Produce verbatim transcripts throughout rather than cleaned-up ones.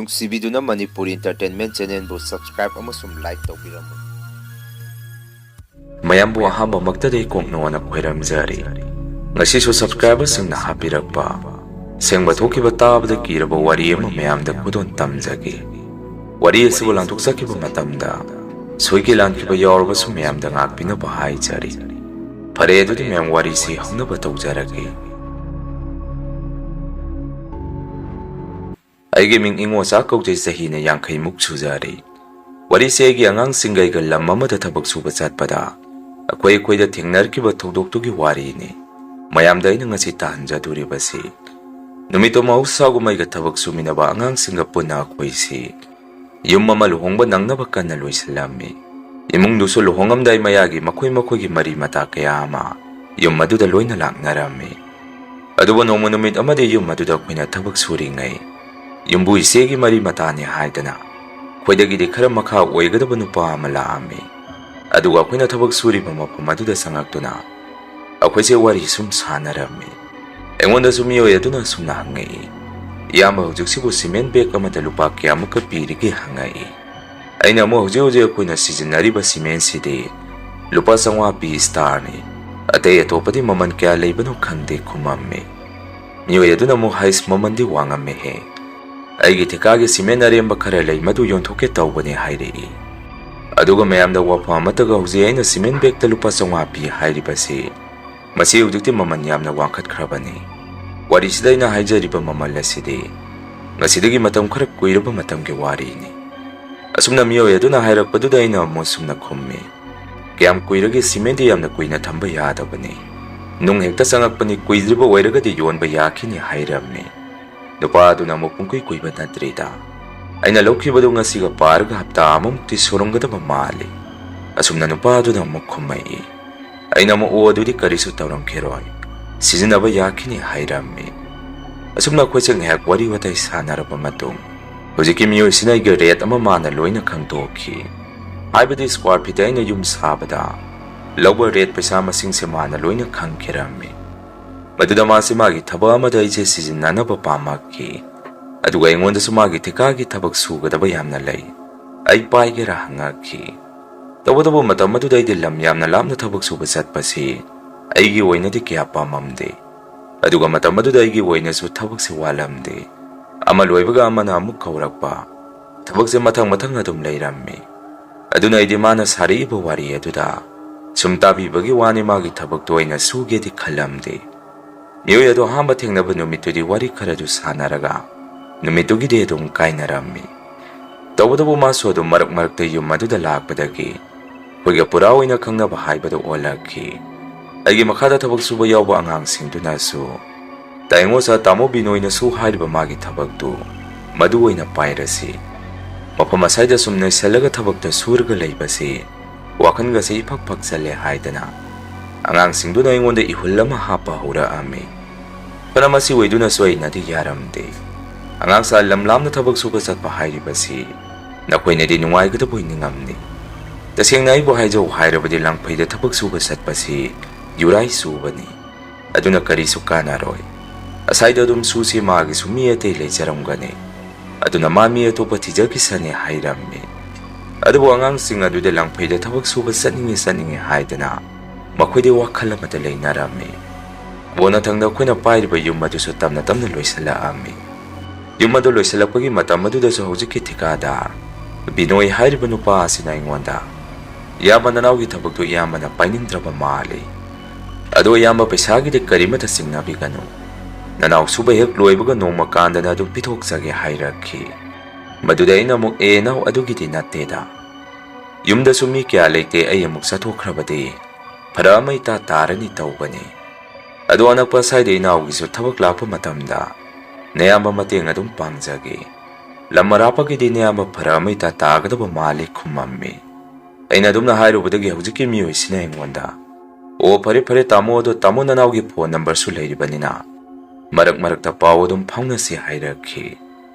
ꯅꯨꯡꯁꯤꯕꯤꯗꯨꯅ Manipuri Entertainment Channelꯕꯨ subscribe ꯑꯃꯁꯨꯡ like ꯇꯧꯕꯤꯔꯝꯃꯨ꯫ ꯃꯌꯥꯝꯕꯨ ꯑꯍꯥꯟꯕꯃꯛꯇꯗ ꯏꯀꯣꯛ ꯅꯣꯟꯅ ꯈꯣꯏꯔꯝꯖꯔꯤ꯫ ꯉꯁꯤꯁꯨ subscriberꯁꯤꯡꯅ ꯍꯥꯞꯄꯤꯔꯛꯄ ꯁꯦꯡꯕ ꯊꯣꯛꯈꯤꯕ ꯇꯥꯕꯗ ꯀꯤꯔꯕ ꯋꯥꯔꯤ ꯑꯃ ꯃꯌꯥꯝꯗ ꯈꯨꯗꯣꯜ ꯇꯝꯖꯒꯦ꯫ ꯋꯥꯔꯤ ꯑꯁꯤꯕꯨ ꯂꯥꯟꯊꯣꯛꯆꯈꯤꯕ ꯃꯇꯝꯗ ꯁꯣꯏꯈꯤ ꯂꯥꯟꯈꯤꯕ ꯌꯥꯎꯔꯕꯁꯨ ꯃꯌꯥꯝꯗ ꯉꯥꯛꯄꯤꯅꯕ ꯍꯥꯏꯖꯔꯤ꯫ ꯐꯔꯦ, ꯑꯗꯨꯗꯤ ꯃꯌꯥꯝ ꯋꯥꯔꯤꯁꯤ ꯍꯧꯅꯕ ꯇꯧꯖꯔꯒꯦ꯫ ꯑꯩꯒꯤ ꯃꯤꯡ ꯏꯉꯣꯆꯥ ꯀꯧꯖꯩ, ꯆꯍꯤꯅ ꯌꯥꯡꯈꯩꯃꯨꯛ ꯁꯨꯖꯔꯦ꯫ ꯋꯥꯔꯤꯁꯦ ꯑꯩꯒꯤ ꯑꯉꯥꯡꯁꯤꯡꯒ ꯑꯩꯒ ꯂꯝ ꯑꯃꯗ ꯊꯕꯛ ꯁꯨꯕ ꯆꯠꯄꯗ ꯑꯩꯈꯣꯏ ꯑꯩꯈꯣꯏꯗ ꯊꯦꯡꯅꯔꯛꯈꯤꯕ ꯊꯧꯗꯣꯛꯇꯨꯒꯤ ꯋꯥꯔꯤꯅꯤ꯫ ꯃꯌꯥꯝꯗ ꯑꯩꯅ ꯉꯁꯤ ꯇꯥꯍꯟꯖꯗꯣꯔꯤꯕꯁꯤ, ꯅꯨꯃꯤꯠꯇꯣ ꯃꯍꯧꯁꯥꯒꯨꯝ ꯑꯩꯒ ꯊꯕꯛ ꯁꯨꯃꯤꯟꯅꯕ ꯑꯉꯥꯡꯁꯤꯡꯒ ꯄꯨꯟꯅ ꯑꯩꯈꯣꯏꯁꯤ ꯌꯨꯝ ꯑꯃ ꯂꯨꯍꯣꯡꯕ ꯅꯪꯅꯕ ꯀꯟꯅ ꯂꯣꯏꯁꯤꯜꯂꯝꯃꯤ꯫ ꯏꯃꯨꯡꯗꯨꯁꯨ ꯂꯨꯍꯣꯡꯉꯝꯗꯥꯏ ꯃꯌꯥꯒꯤ ꯃꯈꯣꯏ ꯃꯈꯣꯏꯒꯤ ꯃꯔꯤ ꯃꯇꯥ ꯀꯌꯥ ꯑꯃ ꯌꯨꯝ ꯑꯗꯨꯗ ꯂꯣꯏꯅ ꯂꯥꯛꯅꯔꯝꯃꯤ꯫ ꯑꯗꯨꯕꯨ ꯅꯣꯡꯃ ꯅꯨꯃꯤꯠ ꯑꯃꯗꯤ ꯌꯨꯝ ꯑꯗꯨꯗ ꯑꯩꯈꯣꯏꯅ ꯊꯕꯛ ꯁꯨꯔꯤꯉꯩ ꯌꯨꯝꯕꯨ ꯏꯆꯦꯒꯤ ꯃꯔꯤ ꯃꯇꯥꯅꯤ ꯍꯥꯏꯗꯅ ꯑꯩꯈꯣꯏꯗꯒꯤꯗꯤ ꯈꯔ ꯃꯈꯥ ꯑꯣꯏꯒꯗꯕ ꯅꯨꯄꯥ ꯑꯃ ꯂꯥꯛꯑꯝꯃꯤ꯫ ꯑꯗꯨꯒ ꯑꯩꯈꯣꯏꯅ ꯊꯕꯛ ꯁꯨꯔꯤꯕ ꯃꯐꯝ ꯑꯗꯨꯗ ꯆꯪꯉꯛꯇꯨꯅ ꯑꯩꯈꯣꯏꯁꯦ ꯋꯥꯔꯤ ꯁꯨꯝ ꯁꯥꯟꯅꯔꯝꯃꯤ꯫ ꯑꯩꯉꯣꯟꯗꯁꯨ ꯃꯤꯑꯣꯏ ꯑꯗꯨꯅ ꯑꯁꯨꯝꯅ ꯍꯪꯉꯛꯏ, "ꯏꯌꯥꯝꯕ, ꯍꯧꯖꯤꯛꯁꯤꯕꯨ cement bag ꯑꯃꯗ ꯂꯨꯄꯥ ꯀꯌꯥꯃꯨꯛꯀ ꯄꯤꯔꯤꯒꯦ?" ꯍꯪꯉꯛꯏ꯫ ꯑꯩꯅ ꯑꯃꯨꯛ, "ꯍꯧꯖꯤꯛ ꯍꯧꯖꯤꯛ ꯑꯩꯈꯣꯏꯅ ꯁꯤꯖꯤꯟꯅꯔꯤꯕ cementꯁꯤꯗꯤ ꯂꯨꯄꯥ ꯆꯥꯝꯃꯉꯥ ꯄꯤ starꯅꯤ, ꯑꯇꯩ ꯑꯇꯣꯞꯄꯗꯤ ꯃꯃꯜ ꯀꯌꯥ ꯂꯩꯕꯅꯣ ꯈꯪꯗꯦ" ꯈꯨꯝꯃꯝꯃꯤ꯫ ꯃꯤꯑꯣꯏ ꯑꯗꯨꯅ ꯑꯃꯨꯛ, "ꯍꯩꯁ, ꯃꯃꯜꯗꯤ ꯋꯥꯡꯉꯝꯃꯦꯍꯦ꯫ ꯑꯩꯒꯤ ꯊꯤꯀꯥꯒꯤ cement ꯑꯔꯦꯝꯕ ꯈꯔ ꯂꯩ, ꯃꯗꯨ ꯌꯣꯟꯊꯣꯛꯀꯦ ꯇꯧꯕꯅꯦ" ꯍꯥꯏꯔꯛꯏ꯫ ꯑꯗꯨꯒ ꯃꯌꯥꯝꯗ ꯋꯥꯐꯝ ꯑꯃꯠꯇꯒ, ꯍꯧꯖꯤꯛ ꯑꯩꯅ cement bagꯇ ꯂꯨꯄꯥ ꯆꯥꯝꯃꯉꯥ ꯄꯤ ꯍꯥꯏꯔꯤꯕꯁꯤ, ꯃꯁꯤ ꯍꯧꯖꯤꯛꯇꯤ ꯃꯃꯜ ꯌꯥꯝꯅ ꯋꯥꯡꯈꯠꯈ꯭ꯔꯕꯅꯤ꯫ ꯋꯥꯔꯤꯁꯤꯗ ꯑꯩꯅ ꯍꯥꯏꯖꯔꯤꯕ ꯃꯃꯜ ꯑꯁꯤꯗꯤ ꯉꯁꯤꯗꯒꯤ ꯃꯇꯝ ꯈꯔ ꯀꯨꯏꯔꯕ ꯃꯇꯝꯒꯤ ꯋꯥꯔꯤꯅꯤ꯫ ꯑꯁꯨꯝꯅ ꯃꯤꯑꯣꯏ ꯑꯗꯨꯅ ꯍꯥꯏꯔꯛꯄꯗꯨꯗ ꯑꯩꯅ ꯑꯃꯨꯛ ꯁꯨꯝꯅ ꯈꯨꯝꯃꯤ, "ꯀꯌꯥꯝ ꯀꯨꯏꯔꯒꯦ? Cementꯗꯤ ꯌꯥꯝꯅ ꯀꯨꯏꯅ ꯊꯝꯕ ꯌꯥꯗꯕꯅꯤ꯫ ꯅꯨꯡ ꯍꯦꯛꯇ ꯆꯪꯉꯛꯄꯅꯤ, ꯀꯨꯏꯗ꯭ꯔꯤꯕ ꯑꯣꯏꯔꯒꯗꯤ ꯌꯣꯟꯕ ꯌꯥꯈꯤꯅꯤ" ꯍꯥꯏꯔꯝꯃꯤ꯫ ꯅꯨꯄꯥ ꯑꯗꯨꯅ ꯑꯃꯨꯛ, "ꯄꯨꯡꯀꯨꯏ ꯀꯨꯏꯕ ꯅꯠꯇ꯭ꯔꯤꯗ꯫ ꯑꯩꯅ ꯂꯧꯈꯤꯕꯗꯨ ꯉꯁꯤꯒ ꯄꯥꯔꯒ ꯍꯞꯇꯥ ꯑꯃꯃꯨꯛꯇꯤ ꯁꯨꯔꯝꯒꯗꯕ ꯃꯥꯜꯂꯤ"꯫ ꯑꯁꯨꯝꯅ ꯅꯨꯄꯥ ꯑꯗꯨꯅ ꯑꯃꯨꯛ ꯈꯨꯝꯃꯛꯏ꯫ ꯑꯩꯅ ꯑꯃꯨꯛ, "ꯑꯣ, ꯑꯗꯨꯗꯤ ꯀꯔꯤꯁꯨ ꯇꯧꯔꯝꯈꯤꯔꯣꯏ, ꯁꯤꯖꯤꯟꯅꯕ ꯌꯥꯈꯤꯅꯤ" ꯍꯥꯏꯔꯝꯃꯤ꯫ ꯑꯁꯨꯝꯅ ꯑꯩꯈꯣꯏꯁꯦ ꯉꯥꯏꯍꯥꯛ ꯋꯥꯔꯤ ꯋꯥꯇꯥꯏ ꯁꯥꯟꯅꯔꯕ ꯃꯇꯨꯡ, ꯍꯧꯖꯤꯛꯀꯤ ꯃꯤꯑꯣꯏꯁꯤꯅ ꯑꯩꯒꯤ rate ꯑꯃ ꯃꯥꯅ ꯂꯣꯏꯅ ꯈꯪꯗꯣꯛꯈꯤ꯫ ꯍꯥꯏꯕꯗꯤ square feet ꯑꯩꯅ ꯌꯨꯝ ꯁꯥꯕꯗ ꯂꯧꯕ rate ꯄꯩꯁꯥ ꯃꯁꯤꯡꯁꯦ ꯃꯥꯅ ꯂꯣꯏꯅ ꯈꯪꯈꯤꯔꯝꯃꯤ꯫ ꯃꯗꯨꯗ ꯃꯥꯁꯦ ꯃꯥꯒꯤ ꯊꯕꯛ ꯑꯃꯗ ꯑꯩꯁꯦ ꯁꯤꯖꯤꯟꯅꯅꯕ ꯄꯥꯝꯃꯛꯈꯤ꯫ ꯑꯗꯨꯒ ꯑꯩꯉꯣꯟꯗꯁꯨ ꯃꯥꯒꯤ ꯊꯤꯀꯥꯒꯤ ꯊꯕꯛ ꯁꯨꯒꯗꯕ ꯌꯥꯝꯅ ꯂꯩ, ꯑꯩ ꯄꯥꯏꯒꯦꯔꯥ ꯍꯪꯉꯛꯈꯤ꯫ ꯇꯧꯕꯇꯕꯨ ꯃꯇꯝ ꯑꯗꯨꯗ ꯑꯩꯗꯤ ꯂꯝ ꯌꯥꯝꯅ ꯂꯥꯞꯅ ꯊꯕꯛ ꯁꯨꯕ ꯆꯠꯄꯁꯤ ꯑꯩꯒꯤ ꯑꯣꯏꯅꯗꯤ ꯀꯌꯥ ꯄꯥꯝꯃꯝꯗꯦ꯫ ꯑꯗꯨꯒ ꯃꯇꯝ ꯑꯗꯨꯗ ꯑꯩꯒꯤ ꯑꯣꯏꯅꯁꯨ ꯊꯕꯛꯁꯦ ꯋꯥꯠꯂꯝꯗꯦ꯫ ꯑꯃ ꯂꯣꯏꯕꯒ ꯑꯃꯅ ꯑꯃꯨꯛ ꯀꯧꯔꯛꯄ, ꯊꯕꯛꯁꯦ ꯃꯊꯪ ꯃꯊꯪ ꯑꯗꯨꯝ ꯂꯩꯔꯝꯃꯤ꯫ ꯑꯗꯨꯅ ꯑꯩꯗꯤ ꯃꯥꯅ ꯁꯥꯔꯛꯏꯕ ꯋꯥꯔꯤ ꯑꯗꯨꯗ ꯁꯨꯝ ꯇꯥꯕꯤꯕꯒꯤ ꯋꯥꯅꯤ, ꯃꯥꯒꯤ ꯊꯕꯛꯇꯣ ꯑꯩꯅ ꯁꯨꯒꯦꯗꯤ ꯈꯜꯂꯝꯗꯦ꯫ ꯃꯤꯑꯣꯏ ꯑꯗꯨ ꯑꯍꯥꯟꯕ ꯊꯦꯡꯅꯕ ꯅꯨꯃꯤꯠꯇꯨꯗꯤ ꯋꯥꯔꯤ ꯈꯔꯗꯨ ꯁꯥꯟꯅꯔꯒ ꯅꯨꯃꯤꯠꯇꯨꯒꯤꯗꯤ ꯑꯗꯨꯝ ꯀꯥꯏꯅꯔꯝꯃꯤ꯫ ꯇꯧꯕꯇꯕꯨ ꯃꯥꯁꯨ ꯑꯗꯨꯝ ꯃꯔꯛ ꯃꯔꯛꯇ ꯌꯨꯝ ꯑꯗꯨꯗ ꯂꯥꯛꯄꯗꯒꯤ ꯑꯩꯈꯣꯏꯒ ꯄꯨꯔꯥ ꯑꯣꯏꯅ ꯈꯪꯅꯕ ꯍꯥꯏꯕꯗꯨ ꯑꯣꯜꯂꯛꯈꯤ꯫ ꯑꯩꯒꯤ ꯃꯈꯥꯗ ꯊꯕꯛ ꯁꯨꯕ ꯌꯥꯎꯕ ꯑꯉꯥꯡꯁꯤꯡꯗꯨꯅꯁꯨ, "ꯇꯥꯏꯉꯣ ꯁꯥ, ꯇꯥꯃꯣ ꯕꯤꯅꯣꯏꯅꯁꯨ ꯍꯥꯏꯔꯤꯕ ꯃꯥꯒꯤ ꯊꯕꯛꯇꯨ ꯃꯗꯨ ꯑꯣꯏꯅ ꯄꯥꯏꯔꯁꯤ꯫ ꯃꯐꯝ ꯑꯁꯥꯏꯗ ꯁꯨꯝ ꯅꯩꯁꯜꯂꯒ ꯊꯕꯛꯇ ꯁꯨꯔꯒ ꯂꯩꯕꯁꯤ ꯋꯥꯈꯜꯒꯁꯦ ꯏꯐꯛ ꯐꯛꯆꯜꯂꯦ" ꯍꯥꯏꯗꯅ ꯑꯉꯥꯡꯁꯤꯡꯗꯨꯅ ꯑꯩꯉꯣꯟꯗ ꯏꯍꯨꯜ ꯑꯃ ꯍꯥꯞꯄ ꯍꯧꯔꯛꯑꯝꯃꯤ꯫ ꯐꯅ ꯃꯁꯤ ꯑꯣꯏꯗꯨꯅꯁꯨ ꯑꯩꯅꯗꯤ ꯌꯥꯔꯝꯗꯦ꯫ "ꯑꯉꯥꯡ ꯁꯥ, ꯂꯝ ꯂꯥꯞꯅ ꯊꯕꯛ ꯁꯨꯕ ꯆꯠꯄ ꯍꯥꯏꯔꯤꯕꯁꯤ ꯅꯈꯣꯏꯅꯗꯤ ꯅꯨꯡꯉꯥꯏꯒꯗꯕꯣꯏ ꯅꯤꯡꯉꯝꯅꯤ꯫ ꯇꯁꯦꯡꯅ ꯑꯩꯕꯨ ꯍꯥꯏꯖꯧ ꯍꯥꯏꯔꯕꯗꯤ ꯂꯪꯐꯩꯗ ꯊꯕꯛ ꯁꯨꯕ ꯆꯠꯄꯁꯤ ꯌꯨꯔꯥꯏ ꯆꯨꯕꯅꯤ꯫ ꯑꯗꯨꯅ ꯀꯔꯤꯁꯨ ꯀꯥꯟꯅꯔꯣꯏ꯫ ꯑꯁꯥꯏꯗ ꯑꯗꯨꯝ ꯁꯨꯁꯤ, ꯃꯥꯒꯤꯁꯨ ꯃꯤ ꯑꯇꯩ ꯂꯩꯖꯔꯝꯒꯅꯤ꯫ ꯑꯗꯨꯅ ꯃꯥ ꯃꯤ ꯑꯇꯣꯞꯄ ꯊꯤꯖꯈꯤꯁꯅꯤ" ꯍꯥꯏꯔꯝꯃꯤ꯫ ꯑꯗꯨꯕꯨ ꯑꯉꯥꯡꯁꯤꯡ ꯑꯗꯨꯗ ꯂꯪꯐꯩꯗ ꯊꯕꯛ ꯁꯨꯕ ꯆꯠꯅꯤꯡꯉꯤ ꯆꯠꯅꯤꯡꯉꯤ ꯍꯥꯏꯗꯅ ꯃꯈꯣꯏꯗꯤ ꯋꯥꯈꯜ ꯑꯃꯗ ꯂꯩꯅꯔꯝꯃꯤ꯫ ꯀꯣꯟꯅꯊꯪꯗ ꯑꯩꯈꯣꯏꯅ ꯄꯥꯏꯔꯤꯕ ꯌꯨꯝ ꯑꯗꯨꯁꯨ ꯇꯞꯅ ꯇꯞꯅ ꯂꯣꯏꯁꯤꯜꯂꯛꯑꯝꯃꯤ꯫ ꯌꯨꯝ ꯑꯗꯨ ꯂꯣꯏꯁꯤꯜꯂꯛꯄꯒꯤ ꯃꯇꯝ ꯑꯗꯨꯗꯁꯨ ꯍꯧꯖꯤꯛꯀꯤ ꯊꯤꯀꯥꯗꯥꯔ ꯕꯤꯅꯣꯏ ꯍꯥꯏꯔꯤꯕ ꯅꯨꯄꯥ ꯑꯁꯤꯅ ꯑꯩꯉꯣꯟꯗ, "ꯏꯌꯥꯝꯕ, ꯅꯅꯥꯎꯒꯤ ꯊꯕꯛꯇꯨ ꯏꯌꯥꯝꯕꯅ ꯄꯥꯏꯅꯤꯡꯗ꯭ꯔꯕ ꯃꯥꯜꯂꯤ꯫ ꯑꯗꯣ ꯏꯌꯥꯝꯕ, ꯄꯩꯁꯥꯒꯤꯗꯤ ꯀꯔꯤꯃꯠꯇ ꯆꯤꯡꯅꯕꯤꯒꯅꯨ꯫ ꯅꯅꯥꯎ ꯁꯨꯕ ꯍꯦꯛ ꯂꯣꯏꯕꯒ ꯅꯣꯡꯃ ꯀꯥꯟꯗꯅ ꯑꯗꯨꯝ ꯄꯤꯊꯣꯛꯆꯒꯦ" ꯍꯥꯏꯔꯛꯈꯤ꯫ ꯃꯗꯨꯗ ꯑꯩꯅ ꯑꯃꯨꯛ, "ꯑꯦ ꯅꯥꯎ, ꯑꯗꯨꯒꯤꯗꯤ ꯅꯠꯇꯦꯗ꯫ ꯌꯨꯝꯗꯁꯨ ꯃꯤ ꯀꯌꯥ ꯂꯩꯇꯦ, ꯑꯩ ꯑꯃꯨꯛ ꯆꯠꯊꯣꯛꯈ꯭ꯔꯕꯗꯤ ꯐꯔꯛ ꯑꯃ ꯏꯇꯥ ꯇꯥꯔꯅꯤ" ꯇꯧꯕꯅꯤ꯫ ꯑꯗꯣ ꯑꯅꯛꯄ ꯁ꯭ꯋꯥꯏꯗ ꯏꯅꯥꯎꯒꯤꯁꯨ ꯊꯕꯛ ꯂꯥꯛꯄ ꯃꯇꯝꯗ ꯅꯌꯥꯝꯕ ꯃꯇꯦꯡ ꯑꯗꯨꯝ ꯄꯥꯡꯖꯒꯦ꯫ ꯂꯝ ꯑꯔꯥꯞꯄꯒꯤꯗꯤ ꯅꯌꯥꯝꯕ ꯐꯔꯛ ꯑꯃ ꯏꯇꯥ ꯇꯥꯒꯗꯕ ꯃꯥꯜꯂꯤ ꯈꯨꯝꯃꯝꯃꯤ꯫ ꯑꯩꯅ ꯑꯗꯨꯝꯅ ꯍꯥꯏꯔꯨꯕꯗꯒꯤ ꯍꯧꯖꯤꯛꯀꯤ ꯃꯤꯑꯣꯏꯁꯤꯅ ꯑꯩꯉꯣꯟꯗ, "ꯑꯣ, ꯐꯔꯦ ꯐꯔꯦ ꯇꯥꯃꯣ, ꯑꯗꯣ ꯇꯥꯃꯣ ꯅꯅꯥꯎꯒꯤ ꯐꯣꯟ ꯅꯝꯕꯔꯁꯨ ꯂꯩꯔꯤꯕꯅꯤꯅ ꯃꯔꯛ ꯃꯔꯛꯇ ꯄꯥꯎ ꯑꯗꯨꯝ ꯐꯥꯎꯅꯁꯤ" ꯍꯥꯏꯔꯛꯈꯤ꯫